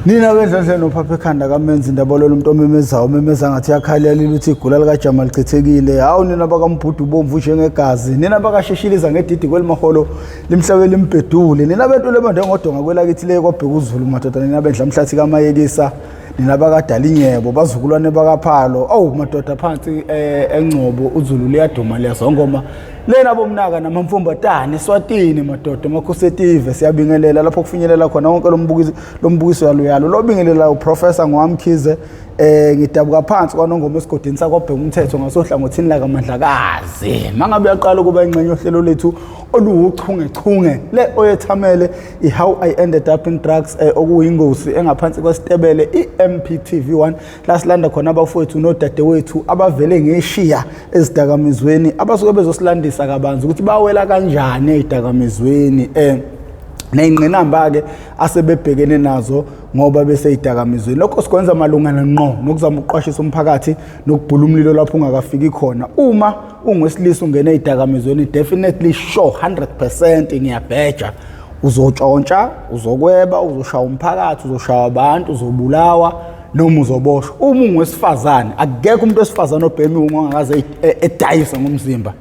Nina bendlondle nophapha ekhanda kamenzi indaba lolo umuntu omemezayo omemeza ngathi yakhalela ukuthi igula likajama lichithekile. Hawu nina bakambhudu ubomvu njengegazi. Nina bakashishiliza ngedidi kwelimaholo limhlabe limbhedule. Nina bentule bande ngodonga kwelakithi le kwabheka uZulu madoda nina bendla mhlathi kamayekisa. Nina bakadalinyebo bazukulwane bakaphalo. Awu madoda phansi eNgcobo uZulu liyaduma liyazongoma. Lena bomnaka namamfumbatane eSwatini madoda amakhosetive siyabingelela lapho kufinyelela khona wonke lombukiso lombukiso yalo yalo lobingelela uProfessor Ngwamkhize ngidabuka phansi kwaNongoma esigodini sakwabheka umthetho ngasohlangothini la kaMandlakazi. Mangabe uyaqala ukuba ingxenye yohlelo lethu oluwuchungechunge le oyethamele i-How I Ended Up in Drugs, okuyingosi engaphansi kwesitebele i-MPTV1 la silanda khona abafowethu nodadewethu abavele ngeshiya ezidakamizweni abasuke bezosilandisa kabanzi ukuthi bawela kanjani ezidakamizweni ney'ngqinamba-ke asebebhekene nazo ngoba beseyidakamizweni. Lokho sikwenza malungana ngqo nokuzama ukuqwashisa umphakathi nokubhula umlilo lapho ungakafiki khona. Uma ungowesilisa ungene ey'dakamizweni, definitely sure 100% ngiyabheja uzotshontsha, uzokweba, uzoshaya umphakathi, uzoshaya abantu, uzobulawa noma uzoboshwa. Uma ungowesifazane, akekho umuntu wesifazane obhema ongakaze edayise ngomzimba.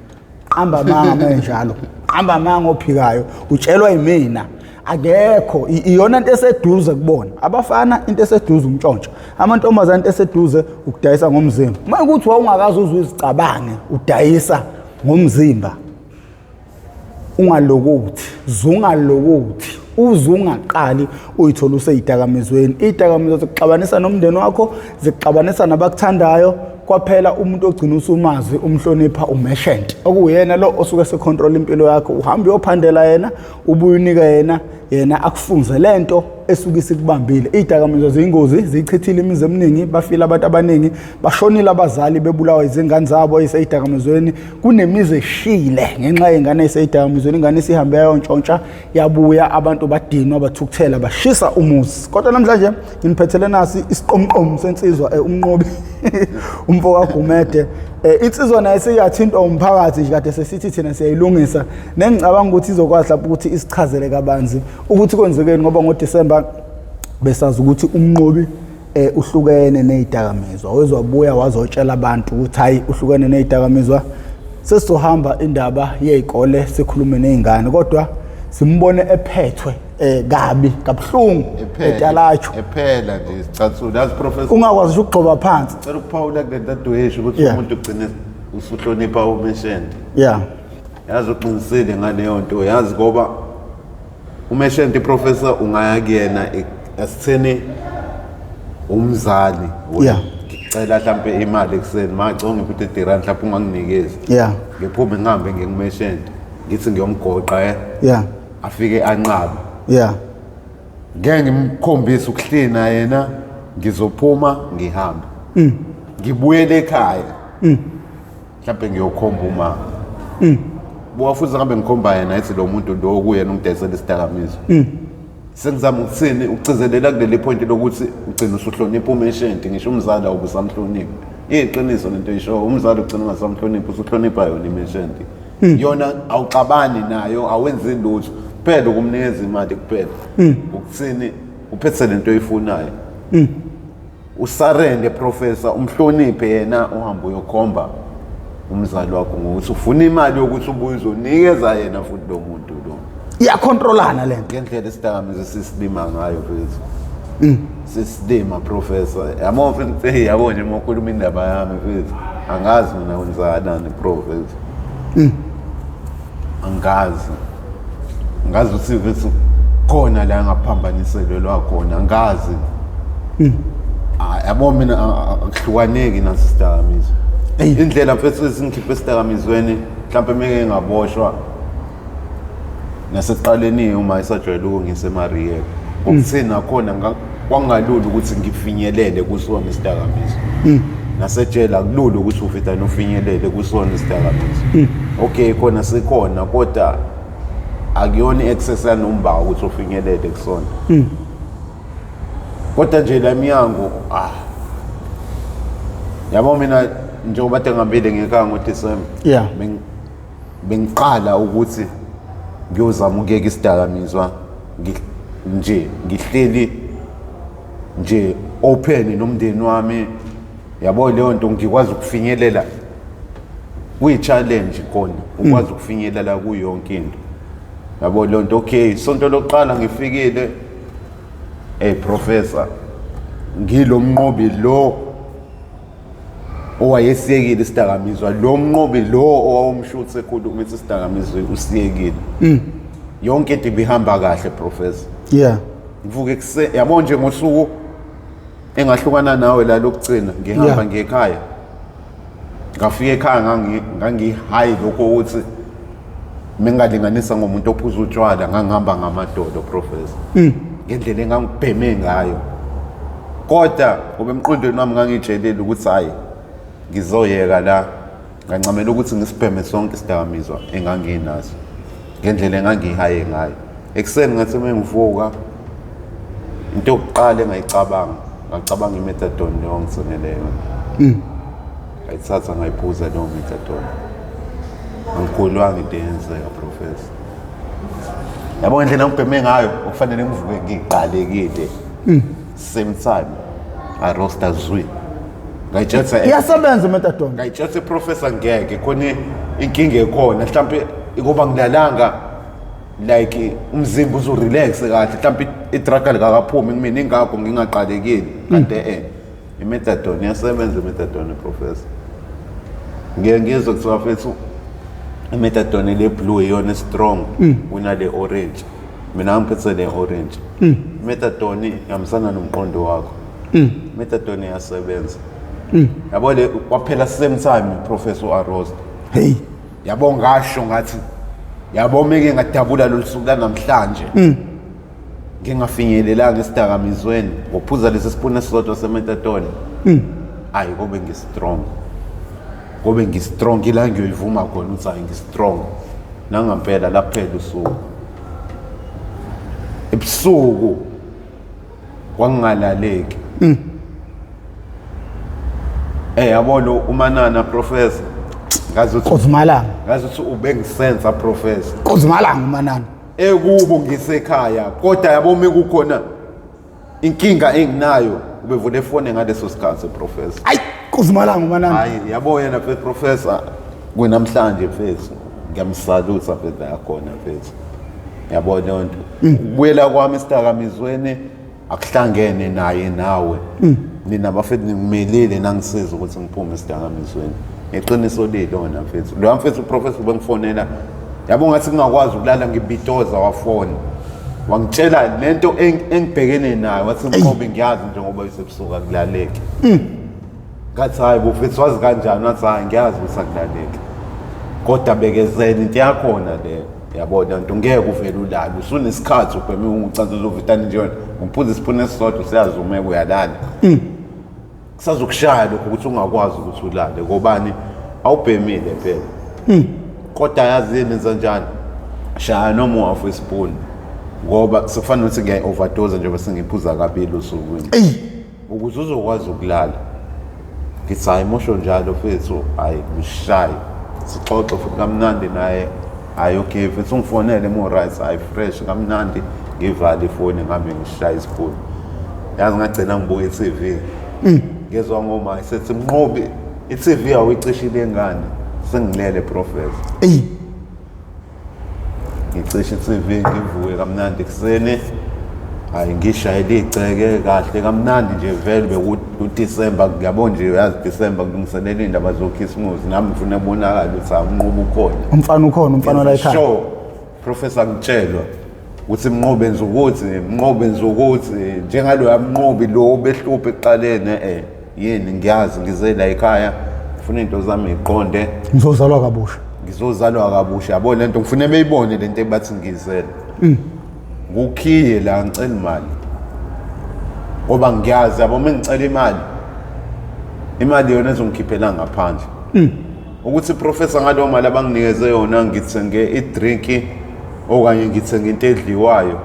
Qamba amanga menjalo, qamba amanga ophikayo, utshelwa yimina. Akekho, iyona into eseduze kubona abafana, into eseduze umntshontsho, amantombazane into eseduze ukudayisa ngomzimba. Uma ukuthi wawungakaze uze uzicabange udayisa ngomzimba, ungalokothi, zungalokothi, uze ungaqali uyithola useyidakamizweni. Iyidakamizwa zikuxabanisa nomndeni wakho, zikuxabanisa nabakuthandayo. Kwaphela umuntu ogcina usumazi umhlonipha umeshent, okuwuyena lo osuke secontrol impilo yakho. Uhamba uyophandela yena, ubuye unika yena, yena akufunze lento esuke isikubambile. Izidakamizwa ziyingozi, ziyichithile imizi eminingi, bafile abantu abaningi, bashonile abazali bebulawa izingane zabo eziseyidakamizweni. Kunemizi eshile ngenxa yengane eseyidakamizweni, ingane isihambe yayontshontsha yabuya, abantu badinwa bathukuthela bashisa umuzi. Kodwa namhlanje nginiphethele nasi isiqomqomo sensizwa, uMnqobi umfo kaGumede. Insizwa naye seyathintwa umphakathi nje, kade sesithi thina siyayilungisa, nengicabanga ukuthi izokwazi lapho ukuthi isichazele kabanzi ukuthi kwenzekeni, ngoba ngoDisemba besazi ukuthi uMnqobi uhlukene nezidakamizwa. Wezobuya wazotshela abantu ukuthi hayi uhlukene nezidakamizwa, sesizohamba indaba yezikole sikhulume nezingane, kodwa simbone ephethwe kabi kabuhlungu etalatsho ephela nje isicathulo. Yazi Professor, ungakwazi ukugxoba phansi. Cela ukuphawula kule nto yesho ukuthi umuntu ugcine usuhlonipha umeshende. Yazi uqinisile ngaleyo nto, yazi ngoba umeshende Professor ungaya kuyena asitheni umzali ngicela mhlambe imali ekuseni manje ongiphe 30 rand mhlawumbe unganginikezi. Ngiphume ngihambe ngikumeshende ngithi ngiyomgoqa afike anqabe. Ngeke ngimkhombise ukuhlina yena, ngizophuma ngihambe. Ngibuyele ekhaya. Mhlawumbe ngiyokhomba uma. Buka futhi ngihambe ngikhomba yena ethi lo muntu lo kuyena ungidayisela isidakamizwa. Sengizama ukuthini ukugcizelela kuleli point lokuthi ugcina usuhlonipha umeshenti, ngisho umzali awubusamhloniphi. Iyiqiniso lento oyishoyo, umzali ugcina ungasamhloniphi, usuhlonipha yona imeshenti. Yona awuxabani nayo, awenzi lutho, kuphela ukumnikeza imali kuphela. Ukuthini uphethe lento oyifunayo. Usarende Professor, umhloniphe yena, uhambe uyokhomba umzali wakho ngokuthi ufuna imali yokuthi ubuye uzonikeza yena futhi lo muntu lo. Iyakhontrolana lento. Ngendlela isidakamizwa sisilima ngayo mfethu. Sisilima Professor. Yabo mfethu, hey yabo nje uma ukhuluma indaba yami mfethu. Angazi mina kwenzakalani Professor. Angazi. Angazi ukuthi mfethu khona la ngaphambaniselelwa khona, angazi. Yabo mina akuhlukaneki naso isidakamizwa. Indlela mfethu esingikhiphe esidakamizweni mhlawumbe meke ngaboshwa nasekuqaleni uma isajwayele ukungisa ema-rehab. Ngokuthini nakhona kwangalula ukuthi ngifinyelele kusona isidakamizwa. Nasejele akulula ukuthi ufidane ufinyelele kusona isidakamizwa. Okay khona sikhona kodwa akuyona i-access yanomba ukuthi ufinyelele kusona. Kodwa nje la miyango yabo mina njengoba kade ngihambile ngekhaya ngoDisemba. Bengiqala ukuthi ngiyozama ukuyeka isidakamizwa nje ngihleli Nje open nomndeni wami, yabo, leyo nto ngikwazi ukufinyelela kuyi-challenge kona ukwazi ukufinyelela kuyo yonke into, yabo leyo nto. Okay, isonto lokuqala ngifikile, hey professor, ngilo mnqobi lo owayesiyekile isidakamizwa, lo mnqobi lo owawumshuthe ekhuluma ethi isidakamizwa usiyekile. Yonke into ibihamba kahle, professor. Ngivuke ekuseni, yabo nje, ngosuku engahlukana nawe la lokugcina, ngihamba ngiye ekhaya, ngafika ekhaya ngangi-high lokho ukuthi mengalinganisa ngomuntu ophuza utshwala, ngangihamba ngamadolo, professor, ngendlela engangibheme ngayo. Kodwa ngoba emqondweni wami ngangitshelile ukuthi hayi, ngizoyeka la, ngancamela ukuthi ngisibheme sonke isidakamizwa enganginaso ngendlela engangihaye ngayo. Ekuseni ngathi uma ngivuka, into yokuqala engayicabanga, ngacabanga i-methadone leyo ngithengele yona. Ngayithatha, ngayiphuza leyo methadone. Angikholwanga into eyenzeka, professor. Yabo, ngendlela ngibheme ngayo, okufanele ngivuke ngiqalekile, same time arosta zwi. Ngayitshela Iyasebenza imethadone. Ngayitshela, professor, ngeke khona inkinga ekhona, mhlawumbe ikuba ngilalanga, like umzimba uzurelax kahle, mhlawumbe i-drug likakaphumi kumina, ingakho ngingaqalekile. Kanti imethadone iyasebenza, imethadone, professor. Ngeke ngizwe kuthiwa fethu imethadone le blue iyona strong kunale orange. Mina ngiphethe le orange. Imethadone ihambisana nomqondo wakho. Imethadone iyasebenza, yabo le. Kwaphela same time, professor Arost. Hey. Yabo, ngasho ngathi, yabo, meke ngadabula lolu suku lanamhlanje ngingafinyelelanga esidakamizweni ngophuza lesi sipuni esisodwa semethadone, ayi, kobe ngi-strong, kobe ngi-strong ila ngiyoyivuma khona ukuthi hayi, ngi-strong nangampela. Laphela usuku, ebusuku kwangingalaleki. Yabo lo umanana, professor, ngazi ukuthi Kozimalanga. Ngazi ukuthi ubengisensa, professor. Kozimalanga umanana. Ekubo ngisekhaya, kodwa yabo, uma kukhona inkinga enginayo, ubevule efone ngaleso sikhathi, professor. Ayi, Kozimalanga umanana. Hayi, yabo yena mfethu, professor, kunamhlanje mfethu ngiyamsalutha mfethu la khona mfethu. Yabo leyo nto, ukubuyela kwami esidakamizweni akuhlangene naye nawe. Nina bafethu ningimelile, nangisiza ukuthi ngiphume esidakamizweni. Iqiniso lilona mfethu, loya mfethu, uprofessor, ubengifonela, yabo, ngathi ngingakwazi ukulala, ngibitoza, wafona wangitshela lento engibhekene nayo, wathi, "Mqobi, ngiyazi njengoba isebusuku akulaleki." Ngathi, "Hayi bufethu, wazi kanjani?" Wathi, "Hayi, ngiyazi ukuthi akulaleki, kodwa bekezela, into yakhona le, yabona nto, ngeke uvele ulale usunesikhathi ubheme ucansi uzovitani nje, uphuza isipuni esisodwa usiyazumeka uyalala, kusazokushaya lokho ukuthi ungakwazi ukuthi ulale ngobani awubhemile phela. Kodwa yazi yini, enza njani, shaya noma uhafu wesipuni, ngoba sekufana nokuthi ngiyayi-overdose njengoba sengiphuza kabili osukwini ukuze uzokwazi ukulala." Ngithi, "Hayi, musho njalo mfethu, hayi, ngishaye." Sixoxe futhi kamnandi naye. "Hayi, okay mfethu, ungifonele mo right." Hayi, fresh kamnandi, ngivale ifoni, ngihambe ngishaye isipuni. Yazi, ngagcina ngibuka i-TV, ngezwa ngoma sethi, "Mnqobi, i-TV awuyicishile ngane?" Sengilele, professor. Ngicishe i-TV, ngivuke kamnandi ekuseni. Hayi, ngishayele igceke kahle kamnandi nje, vele bekuDisemba, ngiyabo nje, uyazi Disemba kulungiselela iy'ndaba zokhisimusi, nami ngifuna kubonakala ukuthi hayi, umnqobi ukhona. Umfana ukhona, umfana la ekhaya. Sure, professor, ngitshelwa ukuthi, "Mnqobe, enza ukuthi, Mnqobe, enza ukuthi njengaloya mnqobi lo behluphe ekuqaleni." Yini, ngiyazi ngize la ekhaya, ngifuna iy'nto zami yiqonde. Ngizozalwa kabusha. Ngizozalwa kabusha, yabo lento, ngifune beyibone lento ebathi ngizele. Ngukhiye la, ngicela imali ngoba ngiyazi, yabo, uma ngicela imali, imali yona ezongikhiphela ngaphandle ukuthi, professor, ngaleyo mali abanginikeze yona ngithenge idrink okanye ngithenge into edliwayo,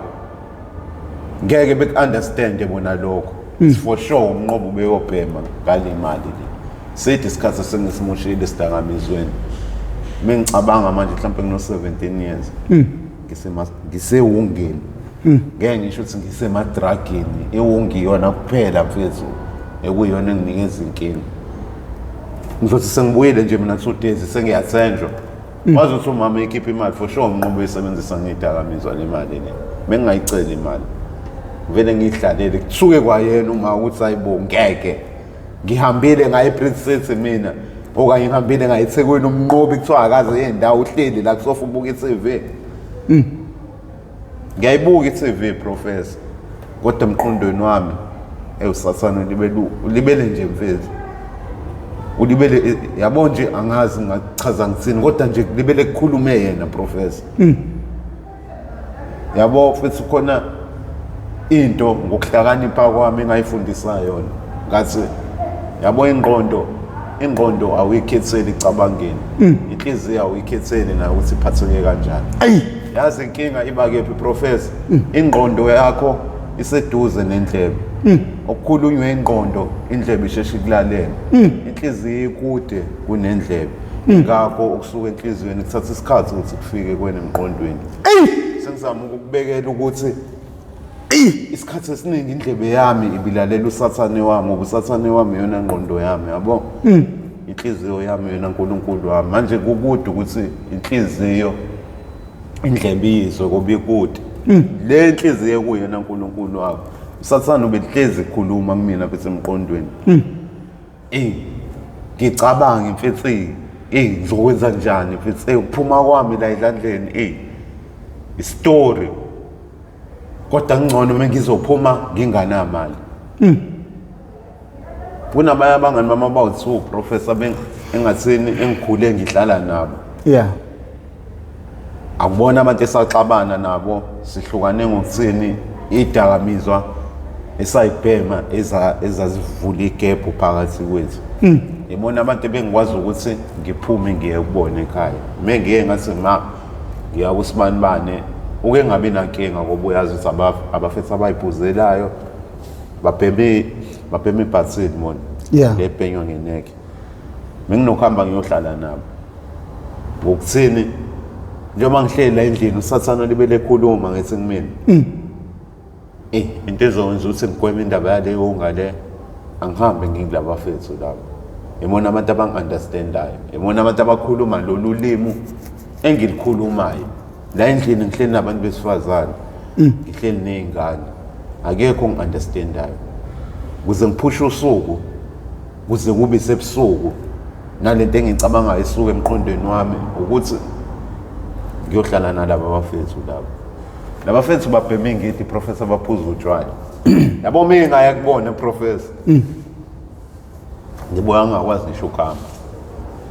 ngeke beku-understande bona lokho. It's for sure umnqobo ubeyobhema ngale mali le. Sithi isikhathi sengisimoshile esidakamizweni. Mengicabanga manje, mhlawumbe ngino-17 years, ngisewungeni. Ngeke ngisho ukuthi ngisemadragini, iwungiyona kuphela mfethu ekuyiyona enginikeza inkinga. Ngizothi sengibuyile nje mina 2 days sengiyathenjwa. Wazi ukuthi umama ekhipha imali for sure umnqobo uyisebenzisa ngedakamizwa le mali le. Bengingayiceli imali. Vele ngiyihlalele kuthuke kwayena uma ukuthi ayibo ngeke. Ngihambile ngaye ePrince City mina okanye ngihambile ngaye eThekwini umnqobi kuthiwa akaze yendawo uhleli la kusofa ubuka i-TV. Ngiyayibuka i-TV professor kodwa emqondweni wami ewusathane ulibele nje mfethu. Ulibele yabo nje angazi ngachaza ngithini kodwa nje kulibele kukhulume yena professor. Yabo futhi khona into ngokuhlakanipha kwami engayifundisa yona ngathi yabo ingqondo awuyikhetheli icabangeni, inhliziyo awuyikhetheli nayo ukuthi iphatheke kanjani. Ayi yazi inkinga iba kephi professor? Ingqondo yakho iseduze nendlebe, okukhulunywa ingqondo indlebe isheshe ikulalela, inhliziyo ikude kunendlebe, ngakho okusuka enhliziyweni kuthatha isikhathi ukuthi kufike kwena emqondweni. Sengizama ukukubekela ukuthi isikhathi esiningi indlebe yami ibilalela usathane wami, ngoba usathane wami iyona ngqondo yami, yabo, inhliziyo yami iyona uNkulunkulu wami. Manje kukude ukuthi inhliziyo indlebe iyizwe kuba ikude le inhliziyo kuyena uNkulunkulu wakho. Usathane ubehlezi ekhuluma kumina phethe emqondweni, ngicabanga mfethu, ngizokwenza njani mfethu, ukuphuma kwami la edlandleni, istory kodwa ngcono uma ngizophuma nginganamali. Kunabanye abangani bami abawu-2 professor engathini engikhule ngihlala nabo. Akubona abantu esaxabana nabo, sihlukane ngokuthini idakamizwa esayibhema ezazivula igebhu phakathi kwethu. Yibona abantu ebengikwazi ukuthi ngiphume ngiye kubona ekhaya. Uma ngiye ngathi ma ngiya kusibanibane uke ngabi nankinga ngoba uyazi ukuthi abafethu abayiphuzelayo babheme ibhathini mona. Lebhenywa ngeneke. Benginokuhamba ngiyohlala nabo. Ngokuthini njengoba ngihleli la endlini usathana libele ekhuluma ngithi kumina. Into ezokwenza ukuthi ngigweme indaba yaleyo ngale angihambe ngikulabafethu labo. Yibona abantu abangi-understandayo, yibona abantu abakhuluma lolu limi engilikhulumayo. La endlini ngihleli nabantu besifazane, ngihleli ney'ngane, akekho ongi-understandayo. Ukuze ngiphushe usuku kuze kube sebusuku nalento engicabangayo isuke emqondweni wami ukuthi ngiyohlala nalaba bafethu laba. Laba fethu babheme ingidi professor, baphuza utshwala. Yabo mina ngaya kubona professor. Ngibuya ngakwazi ngisho ukuhamba.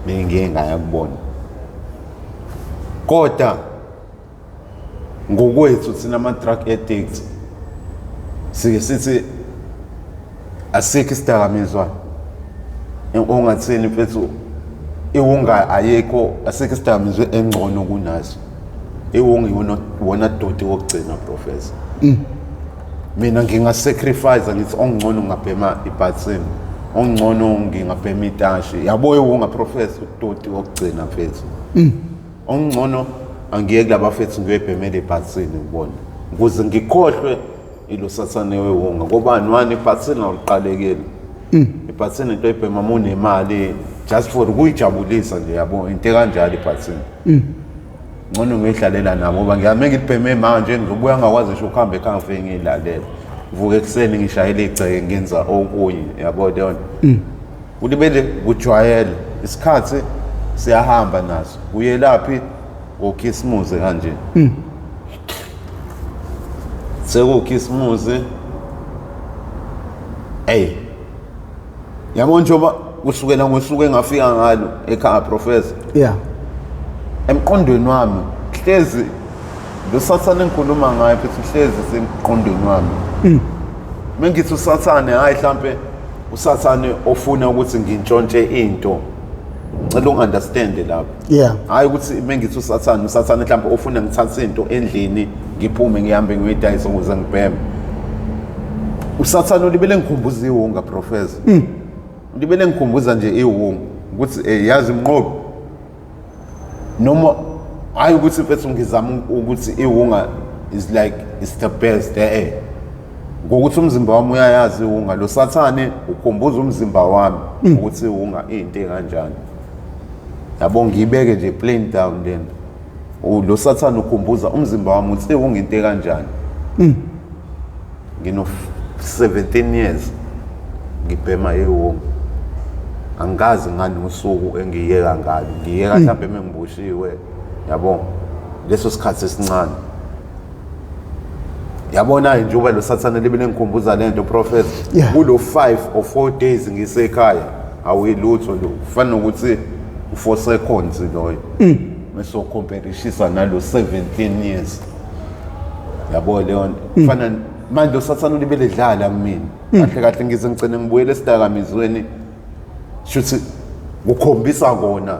Mina ngiye ngaya kubona. Kodwa ngokwethu thina ama drug addicts sike sithi asikho isidakamizwa ongathini mfethu, iwunga ayikho, asikho isidakamizwa engcono kunaso. Iwunga iwona doti wokugcina professor. Mina ngingasacrifice ngithi ongcono ngingabhema ibhathini, ongcono ngingabhema itashi, yabo iwunga professor udoti wokugcina mfethu. Ongcono angiye kulaba fethu ngiyoyibhemela ibhathini ngibona ukuze ngikhohlwe ilo sathane wewunga, ngoba nwani ibhathini awuliqalekeli. Ibhathini into oyibhema uma unemali just for ukuyijabulisa nje, yabo into ekanjalo ibhathini. Ngcono ngiyoyihlalela nabo ngoba ngiyame ngilibheme manje ngizobuya ngakwazi ngisho ukuhamba ekhaya ngifike ngiyilalele. Ngivuke ekuseni ngishayele igceke ngenza okunye, yabo leyo nto. Kulibele kujwayele isikhathi siyahamba naso. Uyelaphi ngokhisimuzi kanje? Sekukhisimuzi. Ey. Yabo njengoba kusukela ngosuku engafika ngalo ekhaya professor. Emqondweni wami hlezi lo sathane engikhuluma ngaye futhi hlezi semqondweni wami. Mengithi usathane hayi mhlambe usathane ofuna ukuthi ngintshontshe into. Ngicela ungunderstand lapho. Hayi ukuthi mengithi usathane, usathane mhlambe ofuna ngithathe into endlini ngiphume ngihambe ngiyoyidayisa ukuze ngibheme. Usathane ulibele ngikhumbuza iwunga professor. Ulibele ngikhumbuza nje iwunga ukuthi yazi mnqobi noma hayi ukuthi mfethu ngizama ukuthi iwunga Is like it's the best eh ngokuthi umzimba wami uyayazi iwunga lo sathane ukhumbuza umzimba wami ukuthi iwunga into ekanjani. Yabo, ngiyibeke nje plain down lento. Lo sathane ukhumbuza umzimba wami ukuthi iwunga into ekanjani. Ngino 17 years ngibhema iwunga, angikaze ngani usuku engiyeka ngalo, ngiyeka mhlawumbe mengiboshiwe, yabo, leso sikhathi esincane. Yabona njengoba lo sathane libe lengikhumbuza lento, professor, kulo 5 or 4 days ngisekhaya awuyilutho lo, kufana nokuthi u4 seconds loyo mase ucomparishisa nalo 17 years, yabo leyo nto. Kufana manje lo sathane libe ledlala kumina kahle kahle, ngize ngigcine ngibuyele esidakamizweni, shuthi kukhombisa kona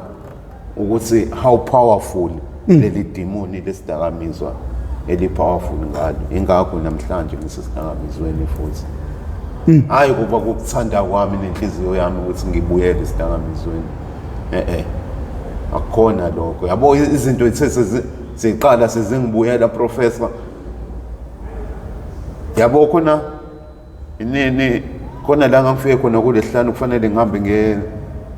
ukuthi how powerful leli demoni lesidakamizwa eli powerful ngalo. Ingakho namhlanje ngisesidakamizweni futhi, hayi kuba kukuthanda kwami nenhliziyo yami ukuthi ngibuyele esidakamizweni, eh akukhona lokho, yabo. Izinto ethe ziqala sezingibuyela, professor, yabo, khona inini khona la ngangifike khona kulesihlanu, kufanele ngihambe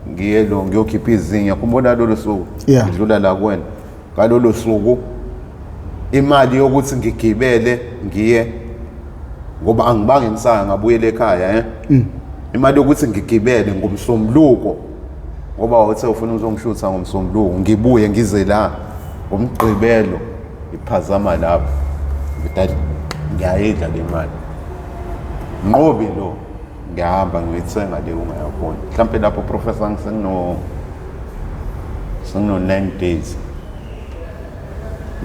ngiye lo ngiyokhipha izinyo, khumbula lolo suku ngidlula la kuwena ngalolo suku, imali yokuthi ngigibele ngiye, ngoba angibange ngisaya ngabuyela ekhaya, imali yokuthi ngigibele ngomsombuluko, ngoba wawuthe ufuna uzongishutha ngomsombuluko, ngibuye ngize la ngomgqibelo, iphazama lapho ngithi ngiyayidla le mali nqobi lo, ngiyahamba ngiyithenga le ungayakhona. Mhlawumpe lapho, professor, sengino 9 days,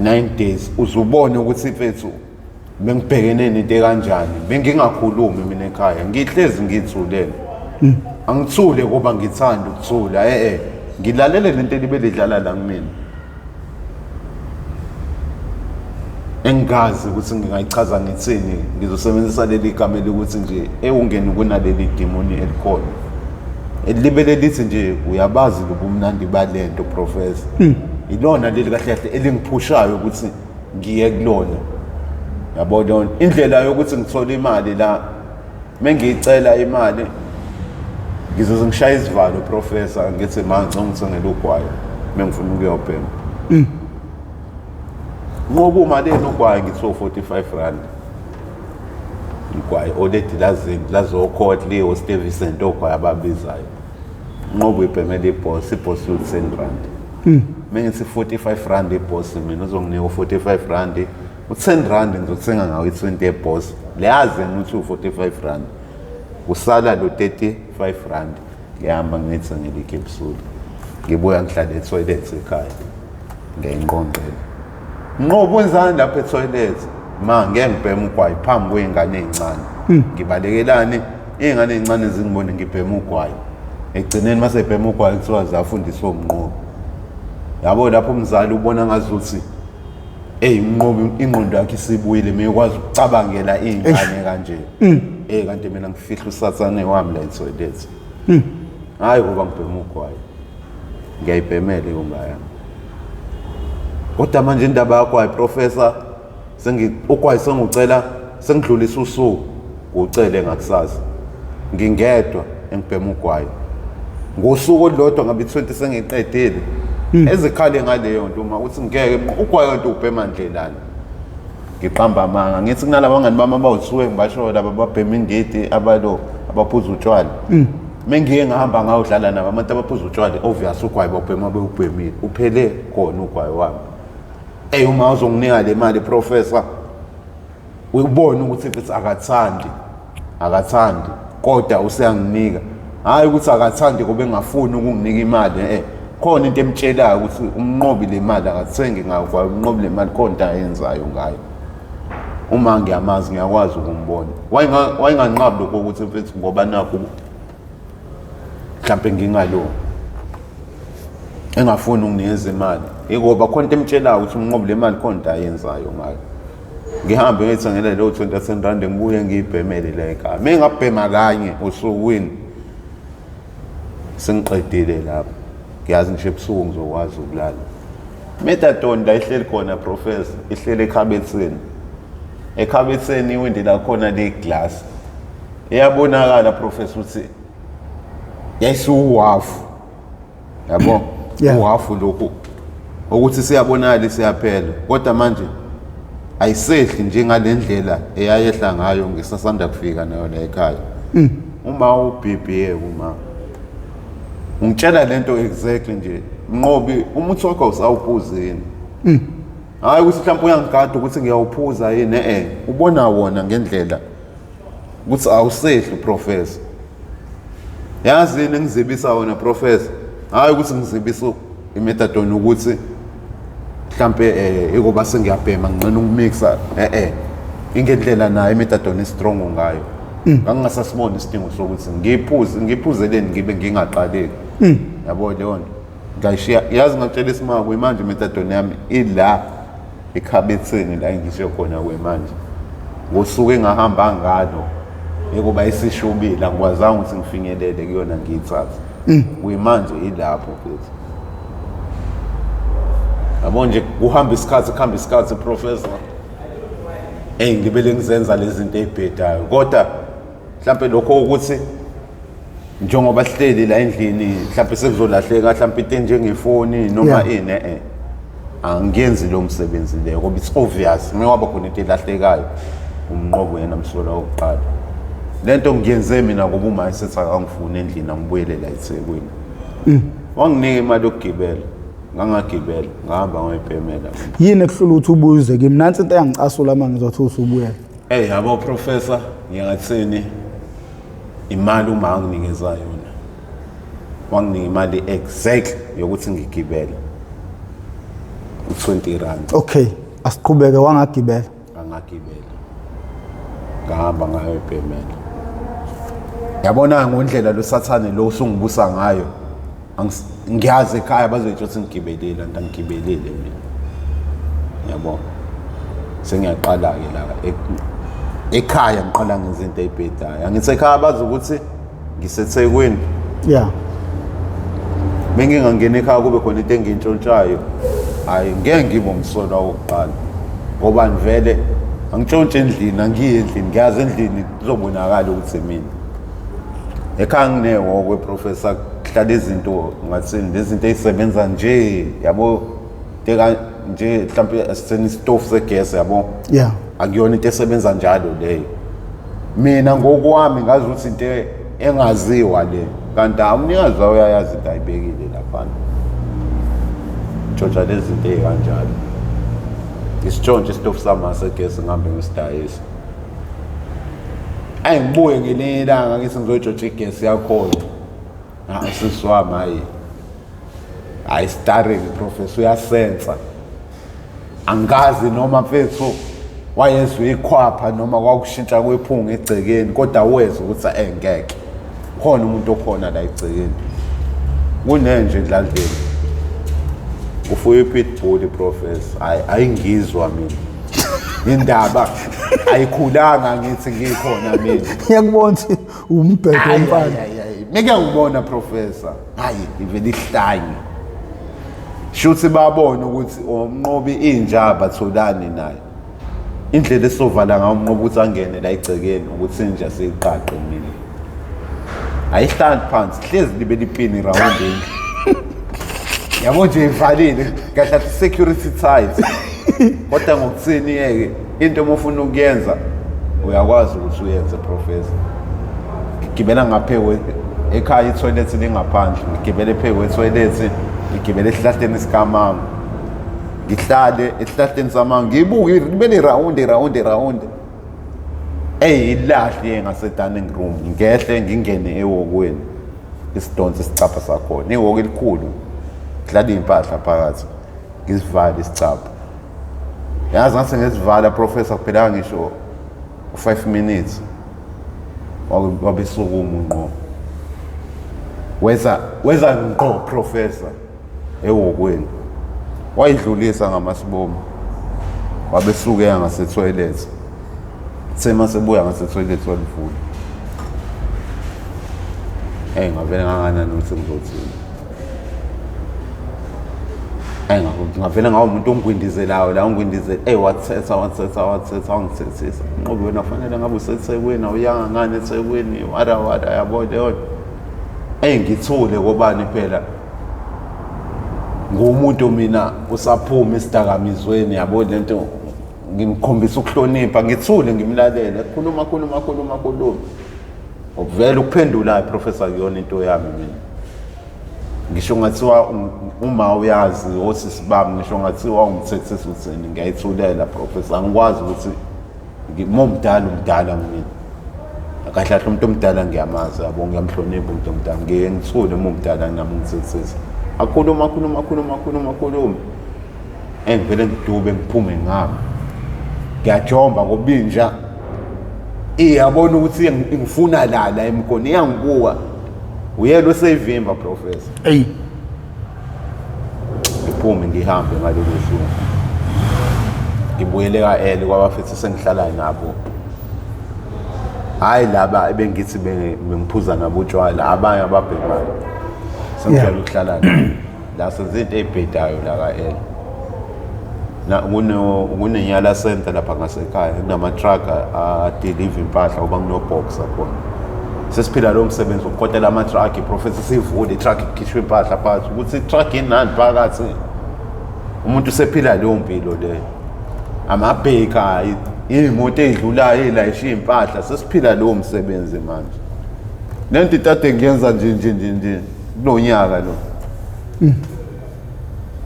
9 days, uzubone ukuthi mfethu bengibhekene nento ekanjani. Bengingakhulumi mina ekhaya, ngihlezi ngithulele, angithule kuba ngithanda ukuthula, ngilalele lento elibe lidlala la kumina engazi ukuthi ngingayichaza ngithini. Ngizosebenzisa leli gama elikuthi nje ewungeni kunaleli demoni elikhona elibele lithi nje uyabazi lobumnandi balento, professor. Ilona leli kahle kahle elingiphushayo ukuthi ngiye kulona, yabo. Lona indlela yokuthi ngithole imali la, mengiyicela imali ngizoze ngishaya isivalo, professor, ngithi ma ngicela ungithengele ugwayi mengifuna ukuyobhema. Nqoba uma leni ugwayi? Ngithi 45 rand ugwayi oledi lazini lazokhotli oStevicent, ogwayi ababizayo. Nqoba uyibhemela iBoss, iBoss u-10 rand. Mengithi 45 rand iBoss, mina uzonginika u-45 rand, u-10 rand ngizothenga ngawo i-20 yeBoss leyazi ngithi u-45 rand, kusala lo 35 rand, ngihamba ngiyithengele ikepsule, ngibuya ngihlale etoilet ekhaya, ngiyayinqonqela. Nqoba wenzani lapha etoilet? Ma ngeke ngibheme ugwayi phambi kwey'ngane ey'ncane. Ngibalekelani iy'ngane ey'ncane zingibone ngibhema ugwayi? Ekugcineni mase ebhema ugwayi kuthiwa zafundiswa umnqobi, yabo. Lapho umzali ubona ngazuthi eyi umnqobi ingqondo yakhe isibuyile, meyekwazi ukucabangela iy'ngane kanje. Kanti mina ngifihla usathane wami la etoilet, hhayi kuba ngibhema ugwayi, ngiyayibhemela iwunga yami. Kodwa manje indaba yakho, professor, sengi ugwayi sengucela, sengidlulisa usuku ucele ngakusasa, ngingedwa engibhema ugwayi ngosuku olulodwa ngabe i-20 sengiqedile. Ezikhale ngaleyo nto uma uthi ngeke ugwayi kanti ubhema ndlelani. Ngiqamba amanga ngithi kunalaba bangani bami abawuthiwe ngibasho laba ababhema indidi, abalo abaphuza utshwala. Mengiye ngahamba ngawudlala nabo abantu abaphuza utshwala, obvious ugwayi bawubhema bewubhemile, uphele khona ugwayi wami. Eyi, uma uzonginika le mali, professor, ubone ukuthi mfethu akathandi, akathandi, kodwa useyanginika. Hhayi ukuthi akathandi kube engafuni ukunginika imali, khona into emtshelayo ukuthi umnqobi le mali akathengi ngayo kwayo, umnqobi le mali khona into ayenzayo ngayo. Uma ngiyamazi ngiyakwazi ukumbona. Wayenganqabi lokho ukuthi mfethu ngoba nakho mhlampe ngingalo engafuni unginikeza imali, ingoba khona into emtshelayo ukuthi umnqobi le mali khona into ayenzayo ngayo. Ngihambe ngiyithengele leyo 20 rand, ngibuye ngiyibhemele la ekhaya. Mengabhema kanye osukwini sengiqedile lapho, ngiyazi ngisho ebusuku ngizokwazi ukulala. Methadone la ihleli khona, professor, ihleli ekhabethini. Ekhabetheni iwindi lakhona liyiglass. Iyabonakala professor ukuthi yayisuhafu. Yabo? Uhafu lokhu ukuthi siyabonakala siyaphela. Kodwa manje ayisehli njengalendlela eyayehla ngayo ngisasanda kufika nayo la ekhaya. Uma uBBA uma ungitshela lento exactly nje Mnqobi umuthi wakho awusawuphuzi yini? Hayi ukuthi mhlawumbe uyangigada ukuthi ngiyawuphuza yini eh ubona wona ngendlela ukuthi awusehli professor. Yazi yini engizibisa wona professor? Hayi ukuthi ngizibisa imethadone ukuthi mhlambe ikuba sengiyabhema nginqena ukumixa ingendlela nayo imethadone strong ngayo. Ngangingasasiboni isidingo sokuthi ngiphuze ngiphuzeleni ngibe ngingaqaleki. Yabo leyo nto. Ngayishiya yazi ngakutshela isimanga kuyimanje imethadone yami ila ekhabetheni la engishiye khona kuyimanje. Ngosuku engahamba ngalo ekuba isishubile angikwazanga ukuthi ngifinyelele kuyona ngiyithathe. Kuyimanje ilapho mfethu. Yabo nje kuhamba isikhathi kuhamba isikhathi professor. Ey ngibele ngizenza lezi zinto ezibhedayo kodwa mhlambe lokho ukuthi njengoba sihleli la endlini mhlambe sekuzolahleka mhlambe into enjengefoni noma ini angiyenzi lo msebenzi leyo ngoba it's obvious uma waba khona into elahlekayo umnqobo yena msolwa wokuqala. Lento ngiyenze mina ngoba uma esethi akangifuni endlini angibuyele la eThekwini. Wanginika imali yokugibela, ngangagibela ngahamba ngoyibhemela. Yini ekuhlula ukuthi ubuze kimi? Nansi into eyangicasula uma ngizothi usubuyela. Hey yabo professor, ngiyathini imali uma anginikeza yona. Wanginika imali exactly yokuthi ngigibele. U20 rand. Okay, asiqhubeke wangagibela. Angagibela. Ngahamba ngayoyibhemela. Yabona ngondlela lo sathane lo usungibusa ngayo. Ngiyazi ekhaya bazoyitsho ukuthi ngigibelile anti angigibelile mina. Yabo. Sengiyaqala ke la ekhaya ngiqala ngezinto ezibhedayo. Angithi ekhaya bazi ukuthi ngiseThekwini. Yeah. Bengingangena ekhaya kube khona into engintshontshayo. Hayi ngeke ngibe umsolwa wokuqala. Ngoba vele angitshontshe endlini, angiye endlini, ngiyazi endlini kuzobonakala ukuthi mina. Ekhaya nginehhoko professor kuhlala izinto ngathini lezinto ezisebenza nje yabo teka nje mhlawumbe asitheni isitofu segesi yabo. Yeah. Akuyona into esebenza njalo leyo. Mina ngokwami ngazi ukuthi into engaziwa le kanti umnikazi wayo uyayazi into ayibekile laphana. Tshontsha lezi zinto ey'kanjalo. Ngisitshontshe isitofu sami segesi ngihambe ngisidayisa. Ayi ngibuye ngelinye ilanga ngithi ngizoyitshontsha igesi yakhona. Usisi wami hayi. Hayi starring professor uyasensa. Angazi noma mfethu wayezwe ikhwapha noma kwakushintsha kwephunga egcekeni kodwa wezwa ukuthi engeke. Khona umuntu okhona la egcekeni. Kunenje edladleni. Ufuye ipitbull professor. Hayi ayingizwa mina. Indaba ayikhulanga ngithi ngikhona mina. Ngiyakubona ukuthi umbhedo womfana. Meke ngibona professor. Hayi ivele ihlanye. Shuthi babona ukuthi umnqobi inja batholani naye. Indlela esovala ngayo umnqobi ukuthi angene la egcekeni ukuthi inja siyiqaqe mina. Ayihlali phansi, hlezi libe lipini round endlu. Yabo nje ivalile, kahle security tight. Kodwa ngokuthini yeke into uma ufuna ukuyenza uyakwazi ukuthi uyenze professor. Ngigibela ngaphe ekhaya itoilet lingaphandle, ngigibele phe kwetoilet, ngigibele esihlahleni sikamama. Ngihlale esihlahleni samama ngibuke libe liround round round. Ey ilahle ngase dining room ngehle ngingene ewokweni. Isidonse isicapha sakhona, ihhoko elikhulu. Kuhlala impahla phakathi. Ngisivale isicapha. Yazi ngase ngesivala professor kuphela ngisho 5 minutes. Wabesukuma ngqo. Weza ngqo professor ewokweni. Wayidlulisa ngamasibomu. Wabesuke ngase toilet. Sema sebuya ngase toilet walivula. Hey ngavele nganganani ukuthi ngizothini. Ayi ngavele ngawo umuntu ongwindizelayo la ongwindizela. Ey wathetha wathetha wathetha wangithethisa. Nqobi wena fanele ngabe useThekwini awuyanga ngani eThekwini wara wara yabo leyo. Ey ngithule kobani phela. Ngumuntu mina usaphuma isidakamizweni yabo lento ngimkhombisa ukuhlonipha ngithule ngimlalele khuluma khuluma khuluma khuluma. Ukuvela ukuphendula professor kuyona into yami mina. Ngisho ngathiwa uma uyazi osisi bami ngisho ngathiwa ungithethisa uthini ngiyayithulela professor angikwazi ukuthi ngimomdala umdala mina kahle kahle umuntu omdala ngiyamazi yabo ngiyamhlonipha umuntu omdala ngiye ngithule uma umdala nami ngithethisa akhuluma akhuluma akhuluma akhuluma akhuluma engivele ngidube ngiphume ngami ngiyajomba ngobinja iyabona ukuthi ngifuna la la emkhoni iyangibuka uyena oseyivimba professor. Ey ngiphume ngihambe ngalolu suku ngibuyele ka-L kwabafethu sengihlala nabo. Hhayi laba ebengithi bengiphuza nabo utshwala abanye ababhemayo. Sengijwayele ukuhlala nabo. La senza into ey'bhedayo la ka-L. Na kunenyala center lapha ngasekhaya kunama-truck adeliva impahla ngoba kuno-boxer khona. Sesiphila lowo msebenzi wokukotela ama-truck iprofessor sivule i-truck kukhishwe impahla phakathi ukuthi i-truck inani phakathi. Umuntu usephila leyo mpilo leyo. Amabheka iy'moto ey'dlulayo ey'layisha iy'mpahla sesiphila lowo msebenzi manje. Lento itade ngiyenza nje nje nje nje kulo nyaka lo.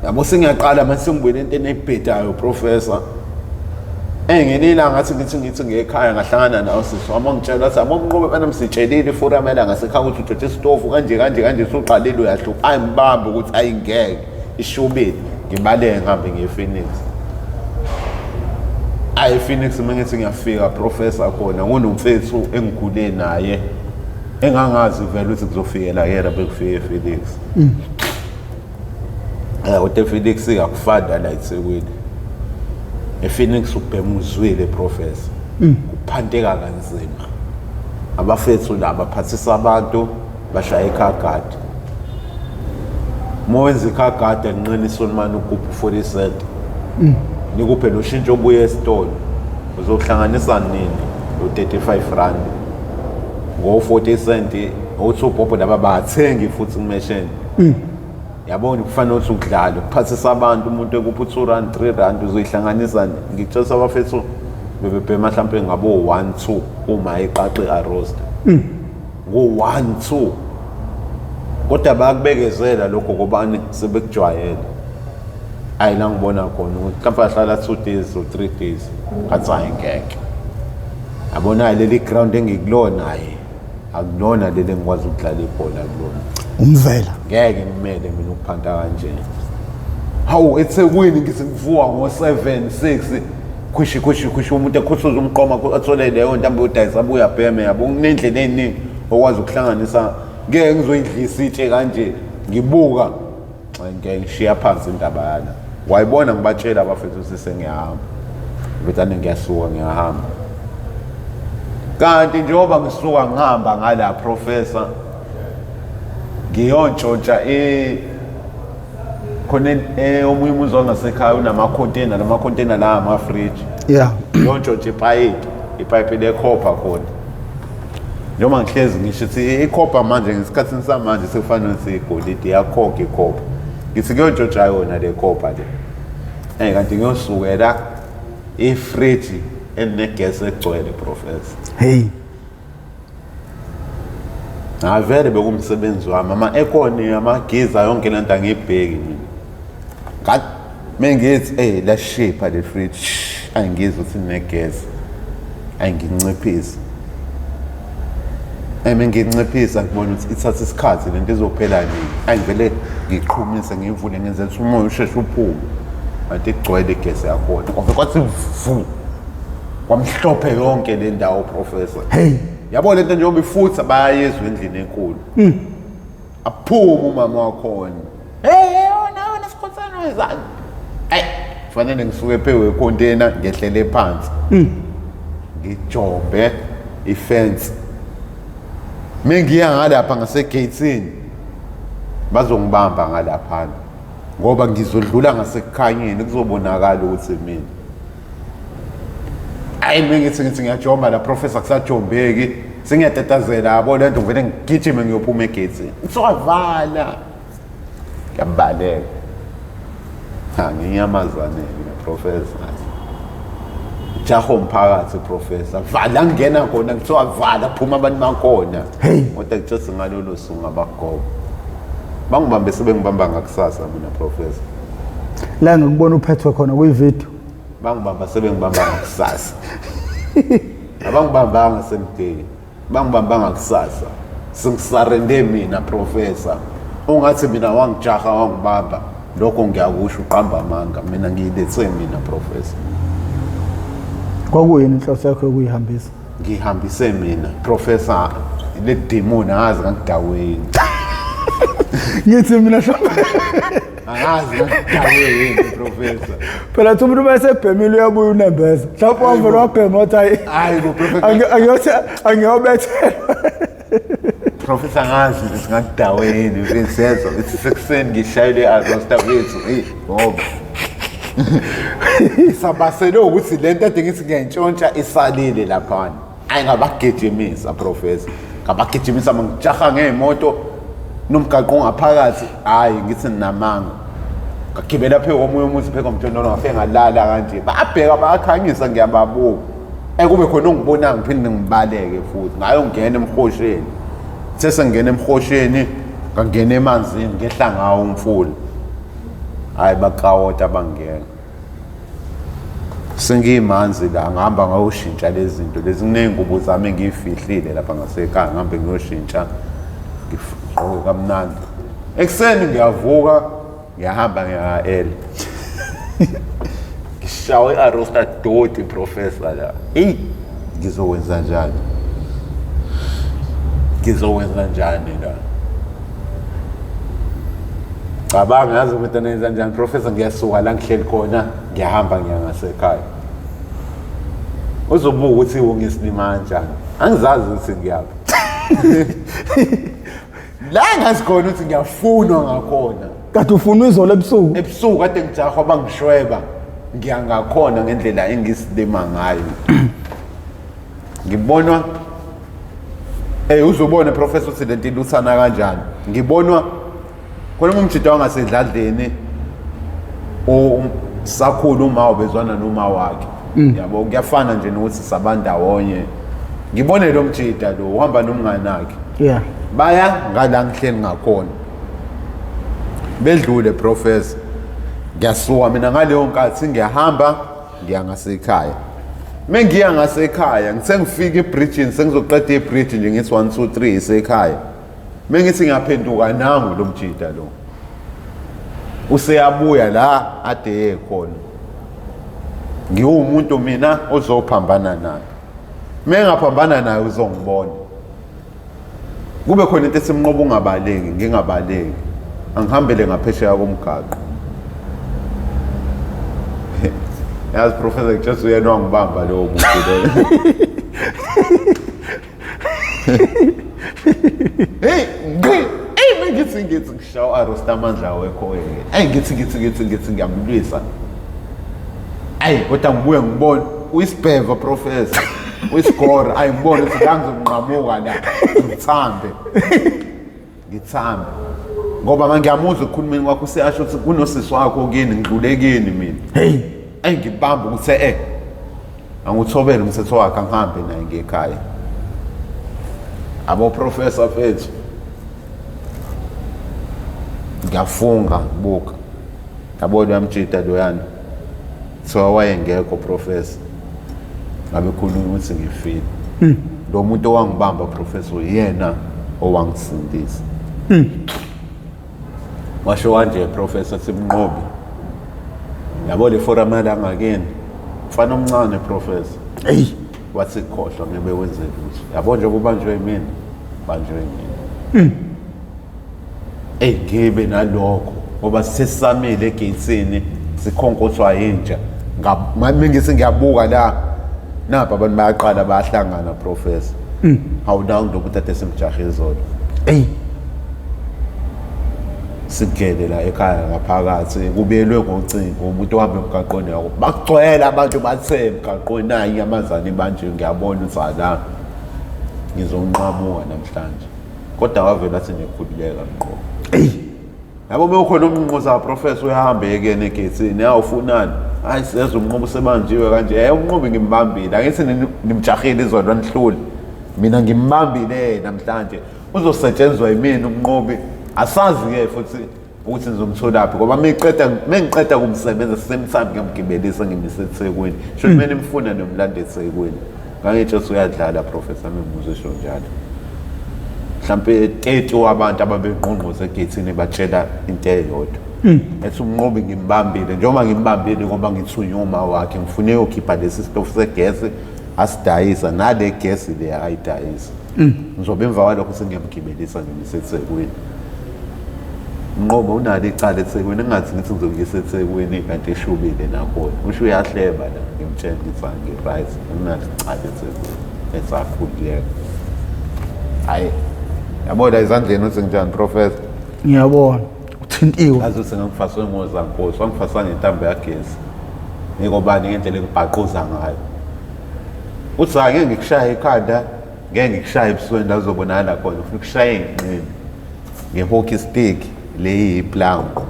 Yabo sengiyaqala manje sengibuyele entweni ebhedayo professor. Ngelinye ilanga ngathi ngithi ngithi ngekhaya ngahlangana nawo sisi wami wangitshela wathi abo Mnqobi bana msitshelile iforum yala ngasekhaya ukuthi uthathe isitofu kanje kanje kanje usuqalile uyahlupha. Ayingibambe ukuthi ayingeke ishubile ngibaleke ngihambe ngiye ePhoenix. Ayi Phoenix uma ngithi ngiyafika professor khona kunomfethu engikhule naye engangazi vele ukuthi kuzofikela yena bekufike ePhoenix. Kodwa ePhoenix akufani la eThekwini. ePhoenix ubhema uzwile professor. Kuphanteka kanzima. Abafethu laba baphathisa abantu bashaya ikhagadi. Uma wenza ikhagadi anqeni isolimane ukupha u-40 cent. Nikuphe noshintsho obuye esitolo. Uzohlanganisa nini u-35 rand. Ngo-40 cent uthi ubhobho laba bathengi futhi kumesheni. Yabona kufanele ukuthi ukudlala ukuphathisa abantu umuntu ekupha u-2 rand 3 rand uzoyihlanganisa ngitshela abafethu bebebhema mhlampe ngabo 1 2 uma eqaqe i-roast ngo 1 2 kodwa bayakubekezela lokho ngobani sebekujwayele. Ayi la ngibona khona ukuthi mhlawumbe ahlala 2 days or 3 days ngathi hayi ngeke. Yabona leli ground engikulona hayi akulona leli engikwazi ukudlala ibhola kulona. Umvela. Ngeke ngimele mina ukuphanta kanje. Hawu eThekwini ngithi ngivuka ngo-7 6 khwishi khwishi khwishi umuntu ekhuthuza umqoma athole leyo ntambo yodayisa abuye abheme yabo kunendlela eziningi okwazi ukuhlanganisa ngeke ngizoyidlisa itshe kanje ngibuka ngeke ngishiya phansi indaba yana. Wayibona ngibatshela abafethu ukuthi sengiyahamba. Ngithane ngiyasuka ngiyahamba. Kanti njengoba ngisuka ngihamba ngala professor ngiyontshontsha khona omunye umuzi wangasekhaya unamakhontena lamakhontena la amafriji. Ngiyontshontsha ipayipi, ipayipi lekhopha khona. Njengoba ngihlezi ngisho ukuthi ikhopha manje ngesikhathini samanje sekufanele ukuthi igolide iyakhokha ikhopha. Ngithi kuyontshontsha yona le khopha le. Kanti ngiyosukela ifriji elinegesi egcwele professor. Hey. Ngavele bekumsebenzi wami ama-aircon amagiza yonke lento angiyibheki mina. Ngathi mengithi lashipha le fridge angizwa ukuthi inegesi. Ayinginciphise. Menginciphisa ngibona ukuthi ithatha isikhathi lento izophela nini. Ayingivele ngiqhumise ngivule ngenze ukuthi umoya usheshe uphume. Kanti igcwele igesi yakhona. Kwave kwathi vu. Kwamhlophe yonke le ndawo professor. Hey. Yabo lento njengoba ifutha bayayizwa endlini enkulu. Aphume umama wakhona. Hey wona wena sikhothana wenzani? Ay fanele ngisuke phezu kwecontainer ngehlele phansi. Ngijombe ifence. Mengiya ngalapha ngase-gatini bazongibamba ngalaphana. Ngoba ngizodlula ngasekukhanyeni kuzobonakala ukuthi mina. Ayi mina ngithi ngiyajomba la professor kusajombeki. Sengiyatatazela yabo lento ngivele ngigijime ngiyophuma egethini. Kuthiwa Ngiyabaleka. Ha nginyamazane mina professor. Jaho umphakathi professor. Vala ngena khona kuthiwa vala phuma abantu bakhona. Hey. Kodwa kuthiwa ngalolo suku ngabagogo. Bangibambe sebengibamba ngakusasa mina professor. La ngikubona uphethwe khona kuyi-video. Bangibamba sebengibamba ngakusasa. Abangibambanga semdeni. Bangibamba ngakusasa. Sengisarende mina professor. Ungathi mina wangijaha wangibamba. Lokho ngiyakusho uqamba amanga mina ngiyilethe mina professor. Kwakuyini inhloso yakho yokuyihambisa? Ngihambise mina professor le demon angazi ngangidaweni. Ngithi mina mhlawumbe angazi ngangidaweni professor. Phela thi umuntu uma esebhemile uyabuya unembeza. Mhlawumbe wavele wabhema wathi hayi. Hayi bo professor. Angiyobethelwa. Professor angazi ukuthi ngangidaweni mfethu ithi sekuseni ngishayele i-arrest wethu hey ngoba sabasele ukuthi lento ade ngithi ngiyayintshontsha isalile laphana. Ayi ngabagijimisa professor. Ngabagijimisa mangijaha ngemoto nomgaqo ongaphakathi hayi ngithi ninamanga. Ngagibela phezu komunye umuzi phezu komjondolo ngafike ngalala kanje. Babheka bayakhanyisa ngiyababuka. Ekube khona ongibonayo ngiphinde ngibaleke futhi ngayongena emhosheni. Sesengena emhosheni ngangena emanzini ngehla ngawo umfula. Hayi bakawota bangena. Sengiyimanzi la ngihamba ngayoshintsha lezi zinto lezi kuney'ngubo zami engiyifihlile lapha ngasekhaya ngihambe ngiyoshintsha ngigqoke kamnandi. Ekuseni ngiyavuka ngiyahamba ngiya-L. Ngishawe i-arrosta doti professor la. Eyi ngizokwenza njani? Ngizokwenza njani la? Cabanga yazi ukuthi nenza njani professor ngiyasuka la ngihleli khona ngiyahamba ngiya ngasekhaya. Uzobuka ukuthi ungisilima kanjani. Angizazi ukuthi ngiyaphi. La ngazi khona ukuthi ngiyafunwa ngakhona. Kade ufuna izolo ebusuku. Ebusuku kade ngijahwa bangishweba. Ngiya ngakhona ngendlela engisilima ngayo. Ngibonwa uzobona professor uthi lento iluthana kanjani. Ngibonwa khona umjida wangasedladleni sakhula uma ubezwana noma wakhe. Yabo kuyafana nje nokuthi sabandawonye. Ngibone lo mjida lo uhamba nomngane wakhe. Yeah. Baya ngala ngihleli ngakhona. Bedlule professor. Ngiyasuka mina ngaleyo nkathi ngiyahamba ngiya ngasekhaya. Mengiya ngasekhaya ngithe ngifika ebridge sengizoqeda ibridge nje ngithi 1 2 3 isekhaya. Mengithi ngiyaphenduka nangu lo mjida lo. Useyabuya la ade ekhona. Ngiwumuntu mina ozophambana naye. Mengaphambana naye uzongibona. Kube khona into esimnqoba ungabaleki, ngingabaleki. Angihambele ngaphesheya komgaqo. Yazi professor just uyena wangibamba lowo muntu loyo. Hey, hey ngithi ngishawa arrest amandla awekho ke. Hey ngithi ngiyamlwisa. Ayi kodwa ngibuye ngibone uyisibheva professor. Uyisigora ayi ngibone ukuthi la ngizonqamuka la. Ngithambe. Ngithambe. Ngoba mangiyamuzwa ekukhulumeni kwakho useyasho ukuthi kunosisi wakho kini ngidlule kini mina. Hey, engibamba ukuthi angithobele umthetho wakhe angihambe naye ngekhaya. Abo professor fethu. Ngiyafunga buka. Yabo uyamjida loyana. Kuthiwa wayengekho professor. Ngabe khuluma ukuthi ngifile. Lo muntu owangibamba professor uyena owangisindisa. Washo kanje professor Simnqobi. Yabo le forum yalangakini. Mfana omncane professor. Hey, wathi khohlwa ngebe wenze lutho. Yabo nje kubanjwe yimina. Banjwe yimina. Ey ngibe nalokho ngoba sesamile egeyithini sikhonkothwa yinja. Ngithi ngiyabuka la napa abantu bayaqala bayahlangana professor. Hawu nangu lokhu tata simjahe izolo. Hey. Singene la ekhaya ngaphakathi kubelwe ngocingo umuntu ohambe emgaqweni yakho bakugcwele abantu bathe emgaqweni nayi inyamazane ibanje ngiyabona ukuthi ala ngizonqamuka namhlanje kodwa wavele athi ngikhululeka mqo yabo uma ukhona umnqoza professor uyahamba ekuyena egethini awufunani hayi siyeza umnqobo usebanjiwe kanje eh umnqobi ngimbambile angithi nimjahile izolo nihlule mina ngimbambile namhlanje uzosetshenzwa yimina umnqobi asazi-ke futhi ukuthi ngizomtholaphi ngoba mengiqeda mengiqeda kumsebenza same time ngiyamgibelisa ngimise eThekwini sho kumele nimfuna nomlando eThekwini ngangitsho ukuthi uyadlala professor mengimuzwe esho njalo mhlampe 30 wabantu ababengqongqoze egethini batshela into eyodwa ethi umnqobi ngimbambile njengoba ngimbambile ngoba ngithunywe uma wakhe ngifune yokhipha lesi sitofu segesi asidayisa nale gesi le akayidayisa ngizobe emva kwalokho sengiyamgibelisa ngimise eThekwini Nqobo unalo icala eThekwini engathi ngithi ngizokuyisa eThekwini kanti eshubile nakhona usho uyahleba la ngimtshela ngithi angi-right unalo icala eThekwini ethi akhululeka hhayi yabo la ezandleni uthi njani professor Ngiyabona. Uthintiwe. Azi ukuthi ngangifaswe ngozankosi wangifasa ngentambo yagesi ngikobani ngendlela engibhaquza ngayo uthi hayi ngeke ngikushaye ikhanda ngeke ngikushaye ebusweni la uzobonakala khona ufuna ukushaye ey'nqeni nge-hockey stick le iyiplanko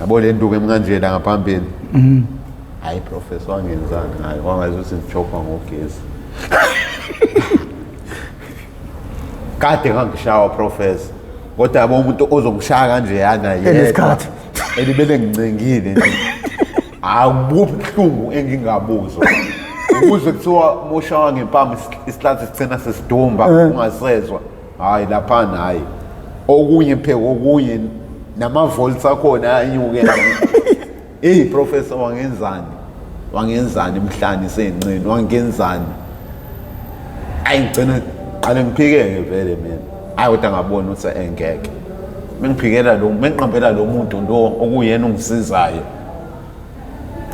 yabo le nduku emkanje la ngaphambili hhayi professor wangenzani ngayo wangazi ukuthi ngijokwa ngogesi kade ngangishawa professor kodwa yabo umuntu ozongishaya kanjeyana yedwa Enesikhathi. elibele ngincengile nje akubuphi ubuhlungu engingabuzwa ukuze kuthiwa uma ushawa ngempama isihlathi sigcina sesidumba ungasezwa hhayi laphana hhayi okunye pheka okunye nama-volts akhona anyuke eyi professor wangenzani wangenzani emhlane seyinqeni wangenzani ayi ngigcina qale ngiphikeke vele mina ayi kodwa ngabona ukuthi engeke mengiphikela lo mengiqambela lo muntu lo okuyena ongisizayo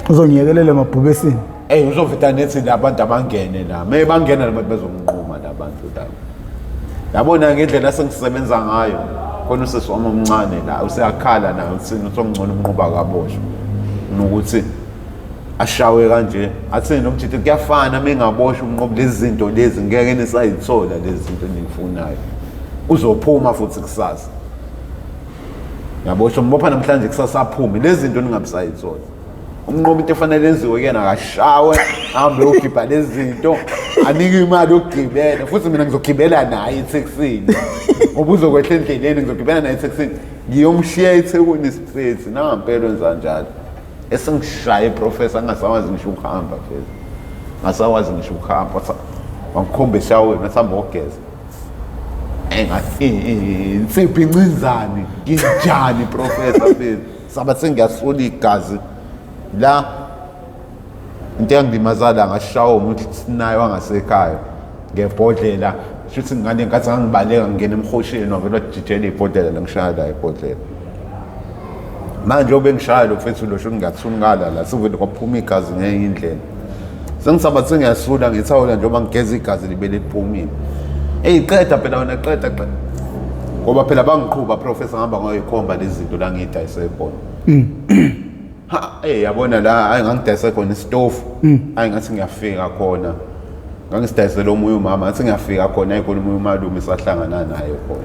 Uzongiyekelela emabhubesini. Ey uzovida nethi labantu abangene la me bangena labantu bezongiquma labantu la yabona ngendlela sengisebenza ngayo khona usisi wami omncane la useyakhala naye uthini uthi ongcono umnquba kaboshwa nokuthi ashawe kanje athini nomjithe kuyafana mengaboshwa umnqobi lezi zinto lezi ngeke nisayithola lezi zinto eniyifunayo uzophuma futhi kusasa yaboshwa mbopha namhlanje kusasa aphume lezi zinto ningabisayithola umnqobi into efanele enziwe kuyena akashawe ahambe yokhipha lezi zinto anike imali yokugibela futhi mina ngizogibela naye ethekisini ngoba uzokwehla endleleni ngizogibela naye ethekisini ngiyomshiya ethekwini straight nangampela wenza njalo esengishaye professor angasawazi ngisho ukuhamba phela ngasawazi ngisho ukuhamba wangikhomba eshaweni ngasihamba ogeza engathi insiphi incinzane nginjani professor phela saba sengiyasula igazi la into yangilimazala ngashawa umuntu sinayo wangasekhaya ngebhodlela shuthi ngale nkathi ngangibaleka ngingena emhosheni wavele wajijela ibhodlela langishaya la ibhodlela manje obengishaya lo mfethu lo shuthi ngiyathungala la sekuvele kwaphuma igazi ngenye indlela sengisaba sengiyasula ngithawula njengoba ngigeza igazi libe liphumile eyi qeda phela wena qeda qeda ngoba phela bangiqhuba professor ngihamba ngayoyikhomba lezi zinto la ngiyidayise khona ha eh yabona la hayi ngangidayise khona isitofu hayi ngathi ngiyafika khona ngangisidayisele omunye umama ngathi ngiyafika khona ayikhona omunye umalume sahlangana naye khona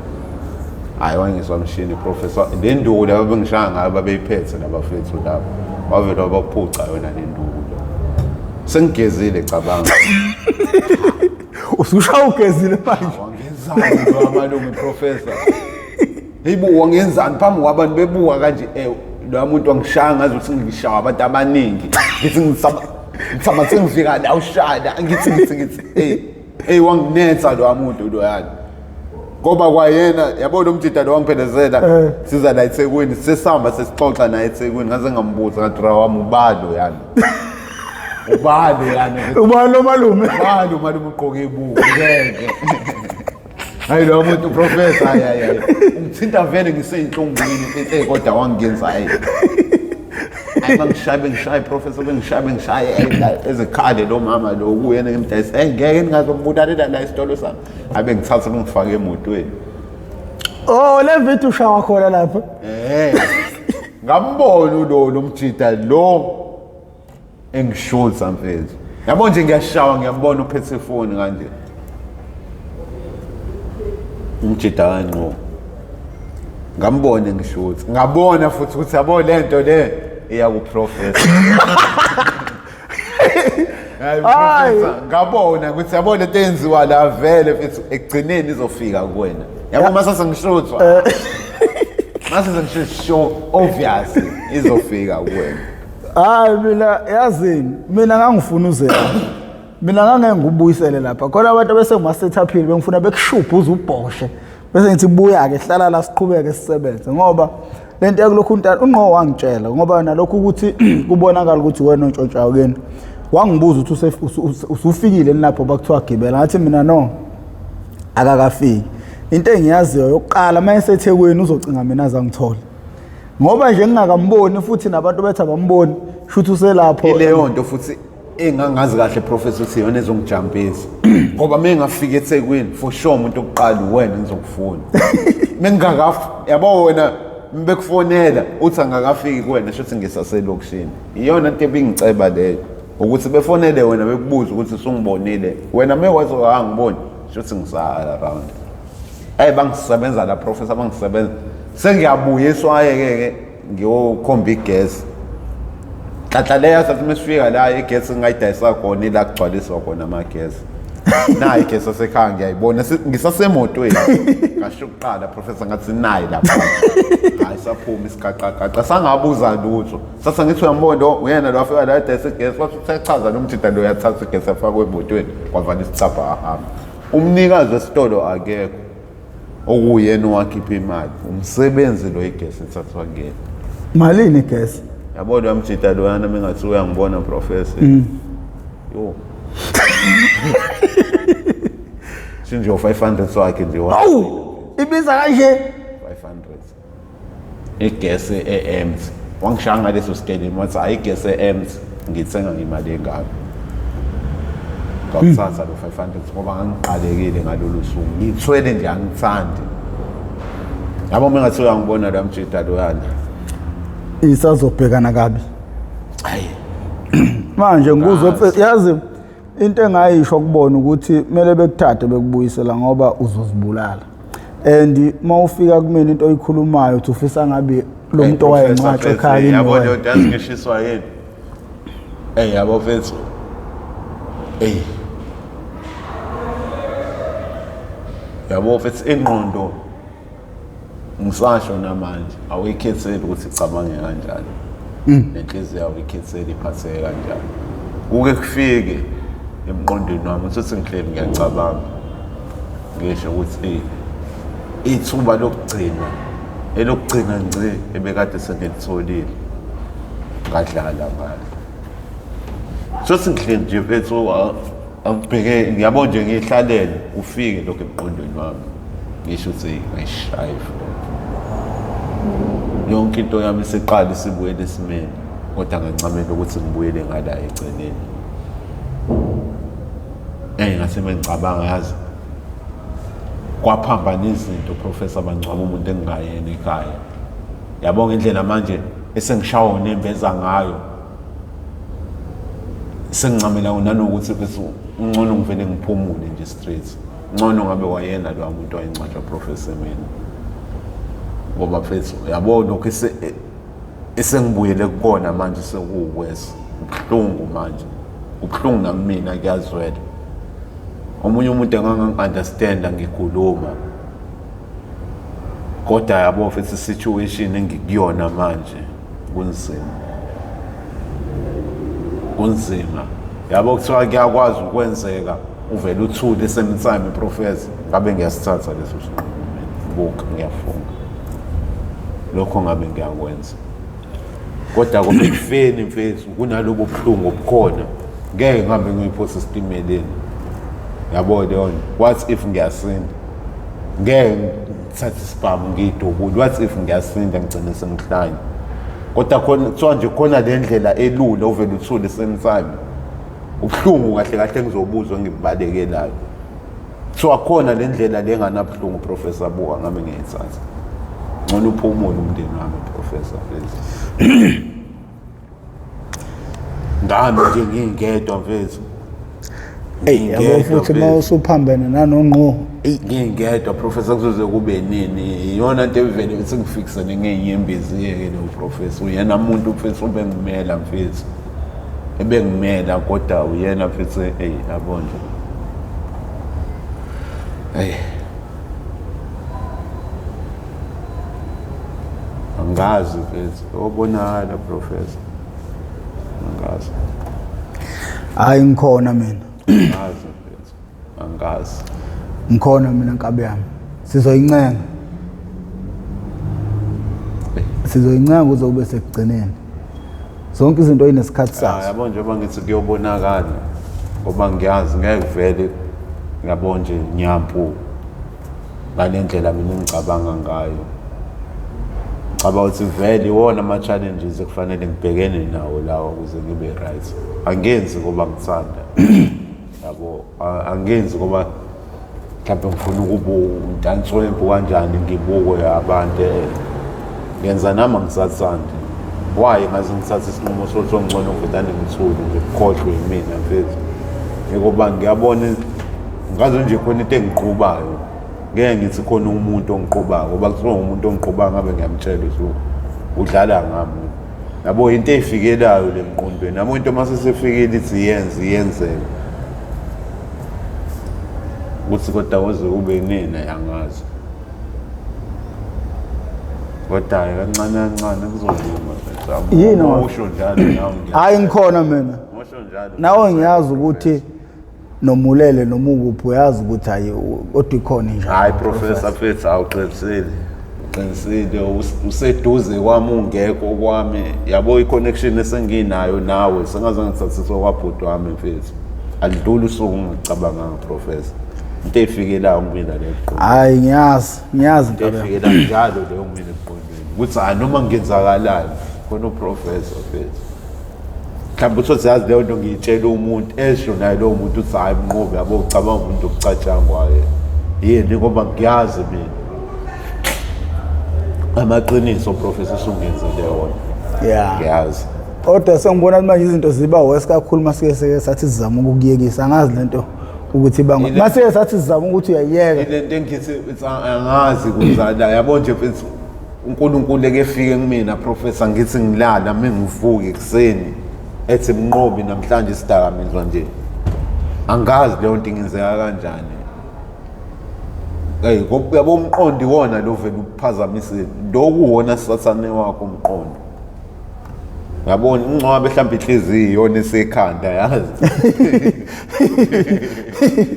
hhayi wangizwa mshini professor le nduku laba bengishaya ngayo babeyiphethe nabafethu labo wavele wabaphuca yona le nduku lo sengigezile cabanga Usushaya ugezile manje. Wangenzani lo malume professor Heyibo wangenzani phambi kwabantu bebuka kanje eh lo muntu wangishaya ngazi ukuthi ngishaya abantu abaningi ngithi ngisaba ngisaba sengifika la ushaya ngithi ngithi ngithi hey hey wanginetha lo muntu lo yani ngoba kwayena yabo lo mjida lo wangiphelezela siza la eThekwini sesihamba sesixoxa naye eThekwini ngaze ngambuza ngathi ra wami ubalo yani ubalo yani Ubani lo malume? ubalo malume ugqoke ibuku ngeke hayi lo muntu professor hayi hayi hayi ungithinta vele ngiseyinhlungwini mfethu kodwa wangenza hayi hayi bangishaya bengishaya professor bengishaya bengishaya ezikhale lo mama lo kuyena ngimdayisa hey ngeke ningazombulalela la isitolo sami abe ngithatha bengifake emotweni Oh, le video ushawa khona lapha. Ngambona ulo lo mjida lo engishutha mfethu. Yabo nje ngiyashawa ngiyambona uphethe ifoni kanje. Umjida kanqo. Ngambona engishutha. Ngabona futhi ukuthi yabo lento le iya ku professor. Hayi professor, ngabona ukuthi yabo lento eyenziwa la vele mfethu ekugcineni izofika kuwena. Yabo mase sengishuthwa. Mase sengisho sure obvious izofika kuwena. Hayi mina yazini mina ngangifuna uze la. Mina ngangeke ngikubuyisele lapha. Khona abantu abese ngima-set-uphile bengifuna bekushubhe uze ubhoshe. Bese ngithi buya-ke hlala la siqhubeke sisebenze ngoba lento yakulokhu untana unqo wangitshela ngoba nalokhu ukuthi kubonakala ukuthi wena ontshontshayo kini. Wangibuza ukuthi usufikile lapho bakuthiwa gibela ngathi mina no akakafiki. Into engiyaziyo yokuqala uma eseThekwini uzocinga mina azangithola. Ngoba nje ngingakamboni futhi nabantu bethi abamboni shuthi uselapho. Ileyo nto futhi engangazi kahle professor ukuthi iyona ezongijampisa. Ngoba uma ngingafika eThekwini for sure umuntu okuqala uwena ngizokufuna. Mengingakafi yabo wena bekufonela uthi angakafiki kuwena shuthi ngisaselokishini. Iyona into ebingiceba leyo ukuthi befonele wena bekubuza ukuthi usungibonile. Wena mekwazi angiboni shuthi ngisala around. Hey bangisebenza la professor bangisebenza. Sengiyabuyiswa ke ke ngiyokhomba igesi. Nhlanhla leyo sathi mesifika la igesi ngayidayisa khona ila kugcwaliswa khona amagesi. Nayi igesi asekhaya ngiyayibona ngisasemotweni. Ngasho kuqala professor ngathi nayi lapha. Hayi saphuma isigaqagaqa sangabuza lutho. Sasa ngithi uyambona lo uyena lo afika la edayisa igesi wathi usechaza lo mjida lo uyathatha igesi afakwe emotweni kwavala isicabha ahamba. Umnikazi wesitolo akekho okuyena owakhipha imali umsebenzi lo igesi ithathwa kuyena. Malini igesi? Yabo lo mjida loyana mengathi uyangibona professor. Yo. Sinje 500 wakhe nje wa. Awu ibiza kanje 500. Igesi e-empty. Wangishaya ngaleso sikelemu wathi hayi igesi e-empty ngithenga ngemali engaka. Ngakuthatha lo 500 ngoba ngangiqalekile ngalolu suku. Ngithwele nje angithandi. Yabo uma ngathi uyangibona lo mjida loyana. Isazobhekana kabi. Hayi. Manje ngikuzwe yazi into engayisho kubona ukuthi kumele bekuthathe bekubuyisela ngoba uzozibulala. And mawufika kumina into oyikhulumayo uthi ufisa ngabe lo muntu owayencwatsha ekhaya yini. Yabo lo yazi ngishiswa yini. Ey yabo mfethu. Ey. Yabo mfethu ingqondo ngisasho namanje awuyikhetheli ukuthi icabange kanjani. Nenhliziyo awuyikhetheli iphatheke kanjani. Kuke kufike emqondweni wami uthi ngihleli ngiyacabanga. Ngisho ukuthi ithuba lokugcina elokugcina ngci ebekade sengilitholile ngadlala ngalo. So singihleli nje mfethu angibheke ngiyabo nje ngihlalele ufike lokho emqondweni wami ngisho ukuthi ngayishaya ifoni. Yonke into yami isiqala isibuyele esimeni kodwa ngancamela ukuthi ngibuyele ngala eceleni. Ngase mengicabanga yazi kwaphambana izinto professor bangcwaba umuntu engingayena ekhaya. Yabo ngendlela manje esengishawa unembeza ngayo. Sengincamela nanokuthi bese ngcono ngivele ngiphumule nje straight. Ngcono ngabe wayena lo muntu wayengcwatshwa professor mina. Ngoba mfethu yabo lokho esengibuyele kukona manje sekuwukwesa. Kubuhlungu manje. Kubuhlungu nakumina kuyazwela. Omunye umuntu engangi-understand ngikhuluma. Kodwa yabo futhi situation engikuyona manje kunzima. Kunzima. Yabo kuthiwa kuyakwazi ukwenzeka uvele uthule same time professor ngabe ngiyasithatha leso sinqumo. Buka ngiyafunga. Lokho ngabe ngiyakwenza. Kodwa kube kufeni mfethu kunalobo buhlungu obukhona. Ngeke ngihambe ngiyiphosa esitimeleni. Yabo leyo nto. What if ngiyasinda? Ngeke ngithathe isibhamu ngiyidubule. What if ngiyasinda ngigcine sengihlanya? Kodwa khona kuthiwa nje khona le ndlela elula uvele uthule same time. Ubuhlungu kahle kahle ngizobuzwa ngibubalekelayo. Kuthiwa khona le ndlela le enganabuhlungu Professor Buka ngabe ngiyayithatha. Ngcono uphumule umndeni wami, Professor, mfethu. Ngami nje ngingedwa, mfethu. Eyi, yabo, futhi uma usuphambene nanongqo, eyi. Ngingedwa, Professor, kuzoze kube nini? Iyona nto evele bese ngifikisene ngey'nyembezi yeke lo Professor. Uyena muntu, mfethu, obengimela, mfethu, ebengimela, kodwa uyena, mfethu. Eyi, yabo nje, eyi, angazi, mfethu, obonakala, Professor, angazi. Hayi, ngikhona mina. Angazi, mfethu, angazi. Ngikhona mina, nkabi yami. Sizoyincenga, sizoyincenga kuze kube sekugcineni. Zonke izinto yinesikhathi sazo. Yabo, njengoba ngithi kuyobonakala, ngoba ngiyazi ngeke vele, yabo nje, nyampu ngale ndlela mina engicabanga ngayo. Ngicabanga ukuthi vele iwona ama-challenges ekufanele ngibhekene nawo lawa ukuze ngibe right. Angenzi ngoba ngithanda, yabo, angenzi ngoba mhlawumbe ngifuna ukuba umntanswempu kanjani, ngibukwe abantu. Ngenza nami angisathandi. Why ngaze ngithathe isinqumo sokuthi ongcono ngivele ngithule nje, kukhohlwe yimina, mfethu? Ngoba ngiyabona ngaze nje khona into engiqhubayo. Ngeke ngithi khona umuntu ongiqhubayo, ngoba kuthiwa umuntu ongiqhubayo ngabe ngiyamtshela ukuthi udlala ngami, yabo. Into eyifikelayo le mqondweni, yabo, into mase sefikile ithi iyenze, iyenzeka ukuthi kodwa kuze kube nini angazi. Kodwa kancane kancane kuzolunga, mfethu. Yini Usho njalo nawe. Hayi, ngikhona mina. Usho njalo. Nawe ngiyazi ukuthi nomulele noma ukuphi, uyazi ukuthi hayi, kodwa ikhona injalo. Hayi, Professor, mfethu, awuqinisile, uqinisile. Useduze kwami, ungekho kwami, yabo. I-connection esenginayo nawe sengaze ngithathiswa kwabhuti wami, mfethu. Alidluli usuku ngicabanganga, Professor. Into eyifikelayo kumina le qo. Hayi, ngiyazi, ngiyazi. Into efikela njalo leyo kumina emqondweni ukuthi hayi, noma ngenzakalayo khona uProfessor, mfethu. Mhlawumbe uthi yazi leyo nto ngiyitshela umuntu, esho naye lowo muntu uthi hayi, Mnqobi, yabo, ucabanga umuntu okucatshangwayo yini, ngoba ngiyazi mina amaqiniso, Professor, usungenzele wona. Ngiyazi. Kodwa sengibona manje izinto ziba worse kakhulu masike seke sathi sizama ukukuyekisa. Angazi lento ukuthi banga masike sathi sizama ukuthi uyayiyeka. Le nto engithi angazi kuzala, yabo nje, mfethu, uNkulunkulu eke efike kumina, Professor, ngithi ngilala mengivuke ekuseni ethi, "Mnqobi, namhlanje isidakamizwa nje." Angazi leyo nto ingenzeka kanjani. Hey, yabo, umqondo iwona lo vele uphazamise lokuwona, sathane wakho umqondo, yabona. Ingcwabe mhlawumbe inhliziyo iyona esekhanda, yazi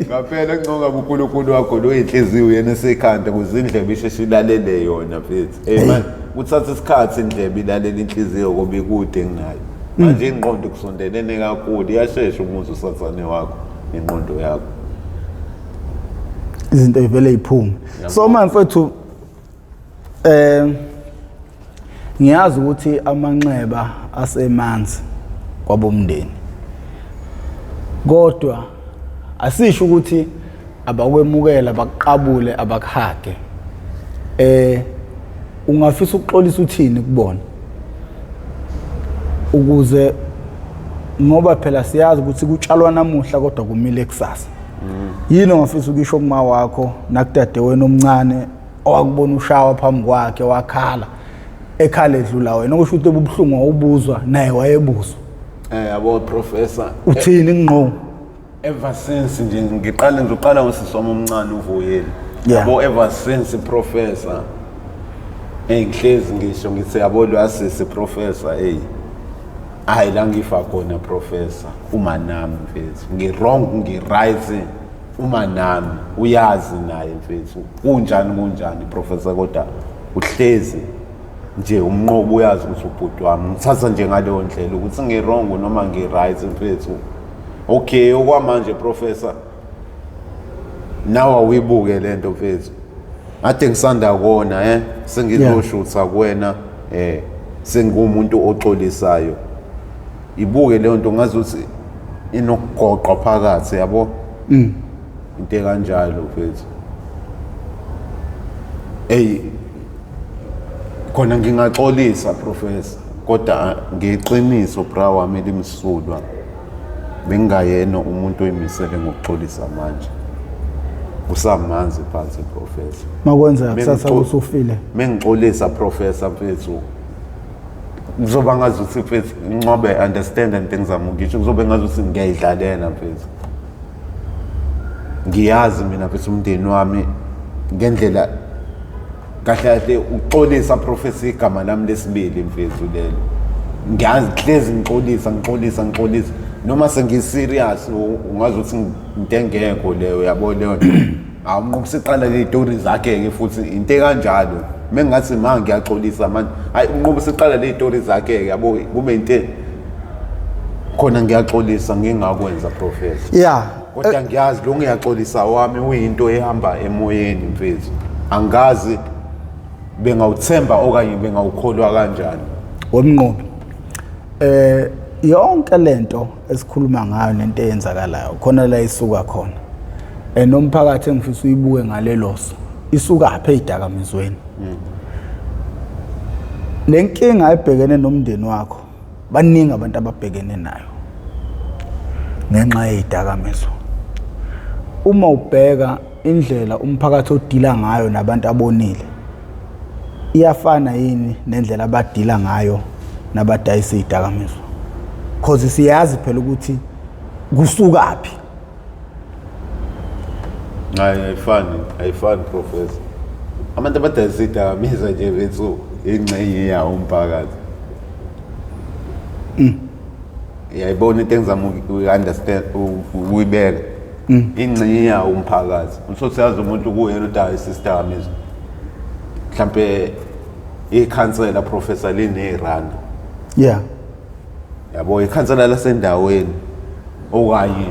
ngaphela nconga uNkulunkulu wakho lo inhliziyo yena esekhanda, ukuze indlebe isheshe ilalele yona, mfethu. Hey man, kuthatha isikhathi indlebe ilalela inhliziyo ngoba ikude kunayo. Manje ingqondo kusondelene kakhulu, iyashesha umuzi usathane wakho ingqondo yakho. Izinto ivele iphume. So manje, mfethu, ngiyazi ukuthi amanxeba asemanzi kwabomndeni, kodwa asisho ukuthi abakwemukela, bakuqabule, abakuhage. Ungafisa ukuxolisa uthini kubona, ukuze, ngoba phela siyazi ukuthi kutshalwa namuhla kodwa kumile kusasa? Yini ongafisa ukisho kuma wakho nakudade wena omncane owakubona ushawa phambi kwakhe, wakhala, ekhala edlula wena, okusho ukuthi ubuhlungu wawubuzwa naye wayebuzwa? Yabo, Professor. Uthini ngqo? Ever since nje ngiqale, ngizoqala ngosisi wami omncane uVuyeli. Yabo, ever since, Professor, ngihlezi ngisho ngithi, yabo, lo asisi, Professor, hey, hayi, la ngifa khona, Professor, uma nami, mfethu, ngi-wrong, ngi-right, uma nami uyazi naye, mfethu, kunjani kunjani, Professor, kodwa uhlezi nje umnqobo uyazi ukuthi ubhuti wami ngithatha nje ngaleyo ndlela ukuthi ngi-wrong noma ngi-right, mfethu. Okay, okwamanje, Professor, nawe awuyibuke lento, mfethu. Ade ngisanda kona sengizoshutha kuwena, sengumuntu oxolisayo. Ibuke leyo nto, ngazi ukuthi inokugoqwa phakathi, yabo, into ekanjalo, mfethu. Ey, Khona ngingaxolisa, professor, kodwa ngeqiniso, bra wami elimsulwa, bengingayena umuntu oyimisele ngokuxolisa. Manje kusamanzi phansi, professor. Makwenzeka kusasa usufile. Mengixolisa, professor, mfethu, kuzoba ngazuthi, mfethu, ncobe understand into engizama ukuyisho, kuzobe ngazuthi ngiyayidlalela, mfethu. Ngiyazi mina, mfethu, umndeni wami ngendlela. Kahle kahle uxolisa, professor, igama lami lesibili, mfethu, lelo. Ngiyazi hlezi ngixolisa, ngixolisa, ngixolisa, noma sengi-serious ungazuthi into engekho leyo, yabo leyo nto. Awunqoba siqala ley'tori zakhe-ke futhi into ekanjalo. Mengathi ma ngiyaxolisa manje, hayi, unqoba siqala ley'tori zakhe-ke, yabo, kube into khona. Ngiyaxolisa ngingakwenza, professor. Kodwa ngiyazi lo ngiyaxolisa wami uyinto ehamba emoyeni, mfethu. Angazi bengawuthemba okanye bengawukholwa kanjani. Wemnqobi, yonke lento esikhuluma ngayo nento eyenzakalayo khona la isuka khona, nomphakathi engifisa uyibuke ngalelo so, isuka phi ezidakamizweni lenkinga ebhekene nomndeni wakho? Baningi abantu ababhekene nayo ngenxa yezidakamizwa. Uma ubheka indlela umphakathi odila ngayo nabantu abonile, iyafana yini nendlela abadila ngayo nabadayisa izidakamizwa? Cause siyazi phela ukuthi kusukaphi. Hayi, ayifani, ayifani, professor. Abantu abadayisa idakamizwa nje, bethu, ingxenye yawo umphakathi. Uyayibona into engizama uku-understand, ukuyibeka? Ingxenye yawo umphakathi. Usothi yazi umuntu kuyena udayisa isidakamizwa, mhlampe ikhansela, professor, liney'randi. Yabo, ikhansela lasendaweni okanye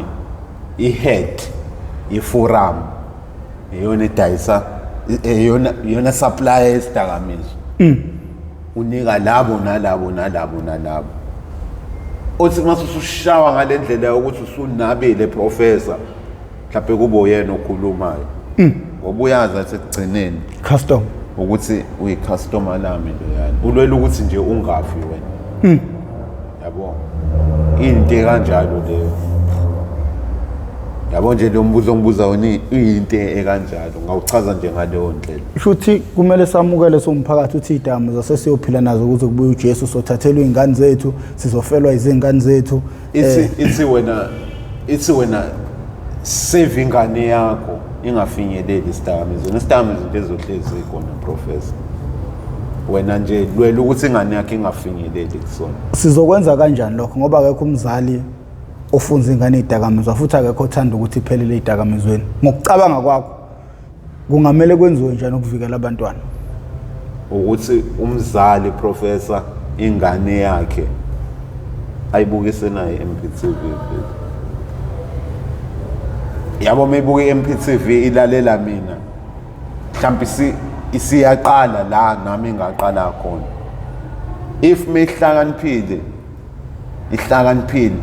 i-head ye-forum iyona edayisa, iyona iyona supplier yesidakamizwa. Unika labo nalabo nalabo nalabo. Othi mase usushawa ngale ndlela yokuthi usunabile, professor, mhlawumbe kube uyena okhulumayo, ngoba uyazi athi ekugcineni custom ukuthi uyi-customer lami loyana, ulwela ukuthi nje ungafi wena, yabo, into ekanjalo leyo, yabo nje. Lo mbuzo ongibuza wona uyinto ekanjalo, ngawuchaza nje ngaleyo ndlela. Shuthi kumele samukele somphakathi uthi idamu sesiyophila nazo ukuze kubuye uJesu, sothathelwa izingane zethu, sizofelwa izingane zethu. Ithi wena save ingane yakho ingafinyeleli isidakamizwa. Isidakamizwa into ezohlezi ikhona, professor. Wena nje lwela ukuthi ingane yakho ingafinyeleli kusona. Sizokwenza kanjani lokho? Ngoba akekho umzali ofunza ingane idakamizwa, futhi akekho othanda ukuthi iphelele idakamizweni. Ngokucabanga kwakho, kungamele kwenziwe njani ukuvikela abantwana? Ukuthi umzali, professor, ingane yakhe ayibukise naye MPTV, yabo. Mayibuka i-MPTV, ilalela mina, mhlawumbe isiyaqala la nami ngaqala khona. If mehlakaniphile, ihlakaniphile,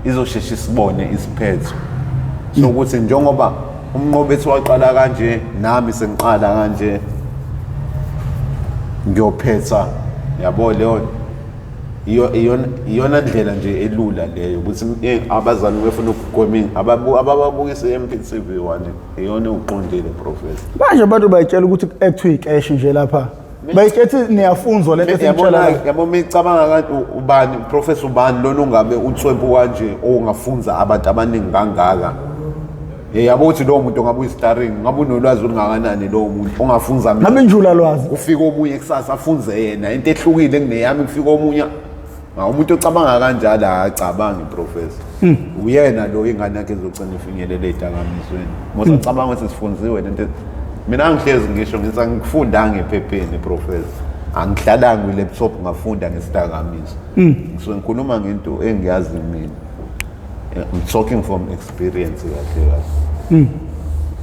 izosheshe isibone isiphetho sokuthi njengoba umnqobethi waqala kanje, nami sengiqala kanje, ngiyophetha, yabo. Leyo iyona ndlela nje elula leyo, ukuthi abazali befuna ukugwema, abababukise i-MPTV 1, iyona ewuqondile, professor. Manje abantu bayitshela ukuthi ku-actwe ikeshi nje lapha, bayitshethi niyafunzwa lento esiyitshela la. Yabo, micabanga kanti ubani, professor, ubani lona ungabe utswempu kanje ongafunza abantu abaningi kangaka? Yabo, ukuthi lowo muntu ngabe uyi-starring, ngabe unolwazi olungakanani lowo muntu ongafunza mina? Ngabe injula lwazi. Kufika omunye kusasa afunze yena into ehlukile kuneyami, kufika omunye. Umuntu ocabanga kanjalo akacabangi, professor. Uyena lo ingane yakhe ezogcina ifinyelele ey'dakamizweni. Mosacabanga ukuthi sifunziwe lento. Mina angihlezi ngisho ngithi angikufundanga ephepheni, professor, angihlalanga kwi-laptop ngafunda ngesidakamizwa. Ngisuke ngikhuluma ngento engiyazi mina. I'm talking from experience kahle kahle.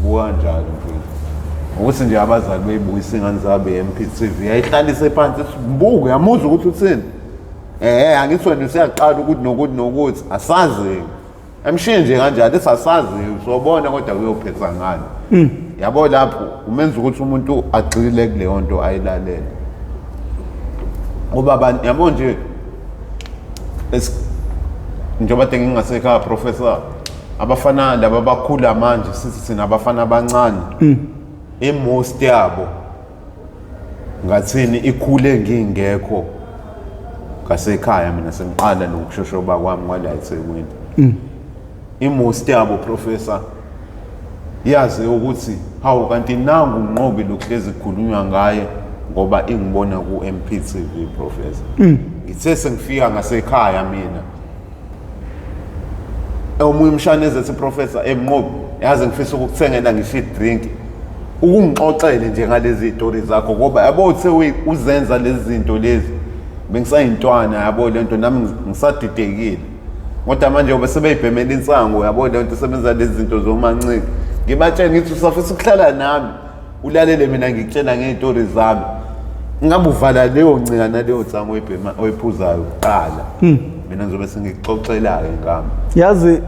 Kukanjalo, mfethu, ukuthi nje abazali beyibuyisa ingane zabo e-MPTV, yayihlalise phansi, sibuke, yamuzwa ukuthi uthini. Angithi wena usuyaqala ukuthi nokuthi nokuthi asazi, emshiye nje kanjalo, esasazi sobona, kodwa kuyophetha ngani, yabo. Lapho umenza ukuthi umuntu agxile kuleyo nto ayilalele. Ngoba yabo nje njengoba de ngingasekhaya professor, abafana laba bakhula manje sithi thina abafana abancane, i-most yabo ngathini ikhule ngingekho ngasekhaya. Mina sengiqala nokushoshoba kwami kwala eThekwini. I-most yabo, professor, yazi ukuthi hawu, kanti nangu uMnqobi lokuhlezi kukhulunywa ngaye, ngoba ingibona ku-MPTV, professor. Ngithe sengifika ngasekhaya mina, omunye umshana ezethi, "Professor, emnqobi, yazi ngifisa ukukuthengela ngisho i-drink, ukungixoxele nje ngalezi iy'tori zakho, ngoba yabo uthe uzenza lezi zinto lezi bengisayintwana, yabo lento nami ngisadidekile. Kodwa manje ngoba sebeyibhemela insango, yabo lento, sebenza lezi zinto zomancika." Ngibatshela ngithi, "Usafisa ukuhlala nami, ulalele mina ngikutshela ngey'tori zami? Ngabe uvala leyo ncika naleyo nsango oyibhema oyiphuzayo kuqala, mina ngizobe sengikuxoxela-ke ngami." Yazi,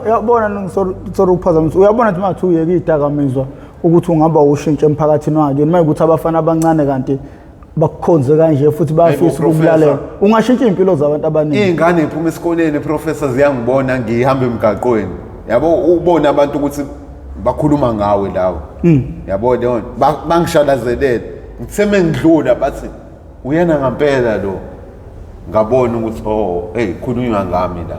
uyabona, sorry ukuphazamisa, uyabona ukuthi mangathi uyeke iy'dakamizwa ukuthi ungaba ushintsho emphakathini wakini, uma ukuthi abafana abancane kanti bakukhonze kanje futhi bayafisa ukukulalela, ungashintsha iy'mpilo zabantu abaningi. Iy'ngane y'phuma esikoleni, professor, ziyangibona ngihamba emgaqweni, yabo, ubone abantu ukuthi bakhuluma ngawe lawo, yabo leyo nto. Bangishalazelele, ngithe mengidlula bathi, "Uyena ngampela lo." Ngabona ukuthi, oh, hey, khulunywa ngami la.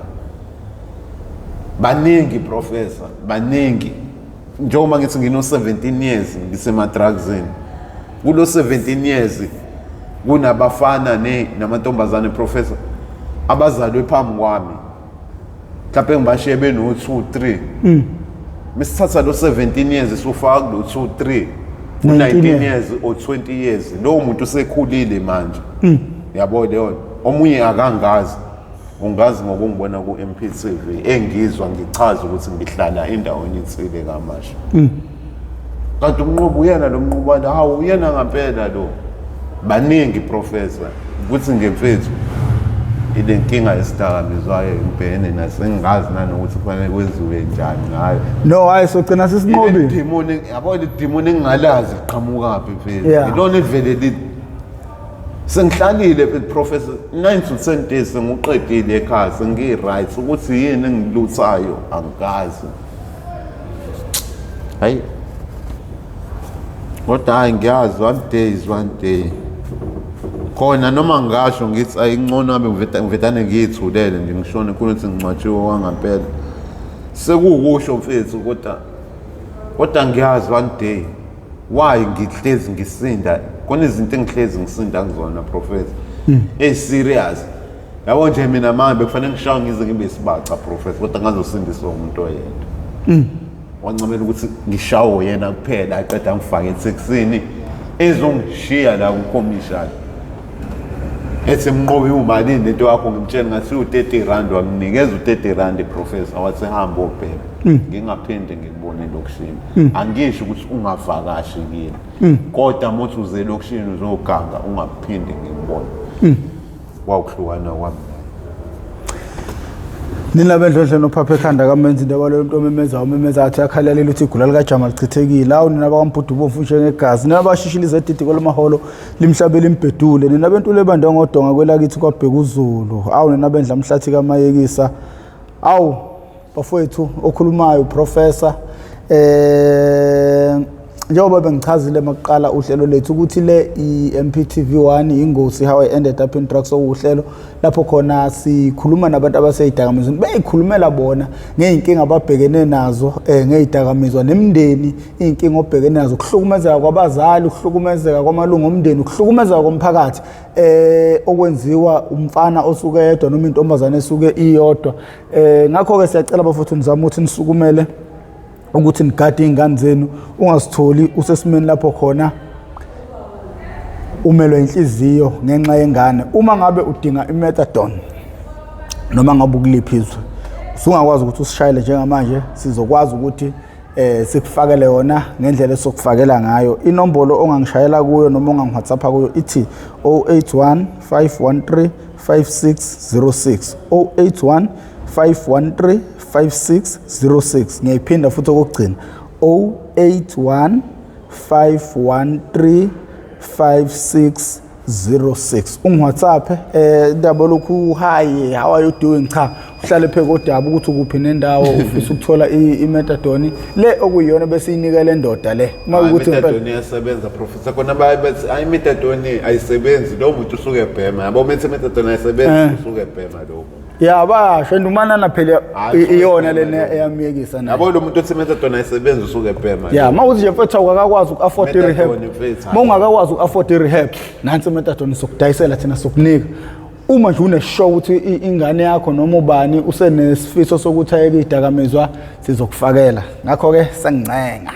Baningi, professor, baningi. Njengoba ngithi ngino-17 years ngisema-drugsini, kulo 17 years kunabafana namantombazane, professor, abazalwe phambi kwami, mhlawumbe ngibashiye beno-2 3. Mesithatha lo 17 years sufaka kulo 2 3, 19 years or 20 years, lowo muntu usekhulile manje, yabo leyo nto. Omunye akangazi, ungazi ngokungibona ku-MPTV, engizwa ngichaza ukuthi ngihlala endaweni ethile kaMashu, kanti uMnqobi uyena lo Mnqobana. Hawu, uyena ngampela lo. Baningi, professor, ukuthi nje mfethu ile nkinga yesidakamizwa ngibhekene naso, engingazi nanokuthi kufanele kwenziwe njani ngayo. No, hayi, sogcina sisinqobile. Demon, yabo, le demon engingalazi liqhamukaphi, mfethu. Ilona evele sengihlalile, professor, 9 to 10 days sengiqedile ekhaya, sengiyi-right. Ukuthi yini engiluthayo angikazi. Hayi, kodwa hayi, ngiyazi one day is one day khona, noma ngingasho ngithi ayingcono abe ngivedane ngiyithulele nje, ngishone kunokuthi ngingcwatshiwe kwangampela. Sekuwukusho mfethu, kodwa ngiyazi one day. Why ngihlezi ngisinda khona izinto engihlezi ngisinda kuzona, professor, ey-serious, yabo nje. Mina manje bekufanele ngishawe ngize ngibe isibaca, professor, kodwa ngazosindiswa umuntu oyedwa wancamela ukuthi ngishawe yena kuphela, aqeda ngifake ethekisini ezongishiya la kukhomishana, ethi, "Mnqobi, umalini lento yakho?" Ngimtshela ngathi u-R30, wanginikeza u-R30, professor, wathi, "Hamba obheka, ngingaphinde ngikubone elokishini. Angisho ukuthi ungavakashi kini, kodwa uma uthi uze elokishini uzoganga, ungaphinde ngikubone." Kwawukuhlukana kwami naye. Nina bendlondlo nophapha ekhanda kamenzi indaba lo muntu omemeza umemeza athi akhalalela ukuthi igula likajama lichithekile. Awu nina bakaMbhudu bomvu njengegazi, nina bashishiliza edidi kwelomaholo limhlabe limbhedule, nina bentule ebande ngodonga kwelakithi kwabheka uZulu. Awu nina bendla mhlathi kaMayekisa. Awu bafowethu, okhulumayo professor, njengoba bengichazile makuqala uhlelo lethu ukuthi le i-MPTV 1 ingosi How I Ended Up in Drugs, okuhlelo lapho khona sikhuluma nabantu abaseyidakamizweni, beyikhulumela bona ngey'nkinga ababhekene nazo ngey'dakamizwa nemindeni, iy'nkinga obhekene nazo, ukuhlukumezeka kwabazali, ukuhlukumezeka kwamalungu omndeni, ukuhlukumezeka komphakathi okwenziwa umfana osuke yedwa noma intombazane esuke iyodwa. Ngakho-ke siyacela bafowethu, nizame ukuthi nisukumele ukuthi nigade iy'ngane zenu, ungasitholi usesimeni lapho khona umelwe inhliziyo ngenxa yengane. Uma ngabe udinga i-methadone noma ngabe ukuliphi izwe, usungakwazi ukuthi usishayele njengamanje, sizokwazi ukuthi sikufakele yona ngendlela esokufakela ngayo. Inombolo ongangishayela kuyo noma ongangi-WhatsApp kuyo ithi 081 513 5606, 081 513 5606. Ngiyayiphinda futhi okokugcina, 081 513 06 ungiwhatsapp eh indaba lokhu hi, how are you doing? Cha, uhlale phe kodaba ukuthi ukuphi nendawo, ufisa ukuthola i-methadone le okuyiyona bese inikele endoda le uma ukuthi i-methadone iyasebenza, professor. Khona baye bathi hayi, i-methadone ayisebenzi, lowo muntu usuke ebhema, yabo. Methi i-methadone ayisebenzi, usuke ebhema lowo muntu. Ya, basho and umanana phela iyona lena eyamyekisa naye. Yabo, lo muntu othi i-methadone ayisebenzi usuke ebhema. Ya, uma uthi nje mfethu awukakwazi uku-afford i-rehab, uma ungakakwazi uku-afford i-rehab, nansi i-methadone, sokudayisela thina, sokunika. Uma nje uneshow ukuthi ingane yakho noma ubani usenesifiso sokuthi ayeke idakamizwa, sizokufakela. Ngakho-ke sengincenga.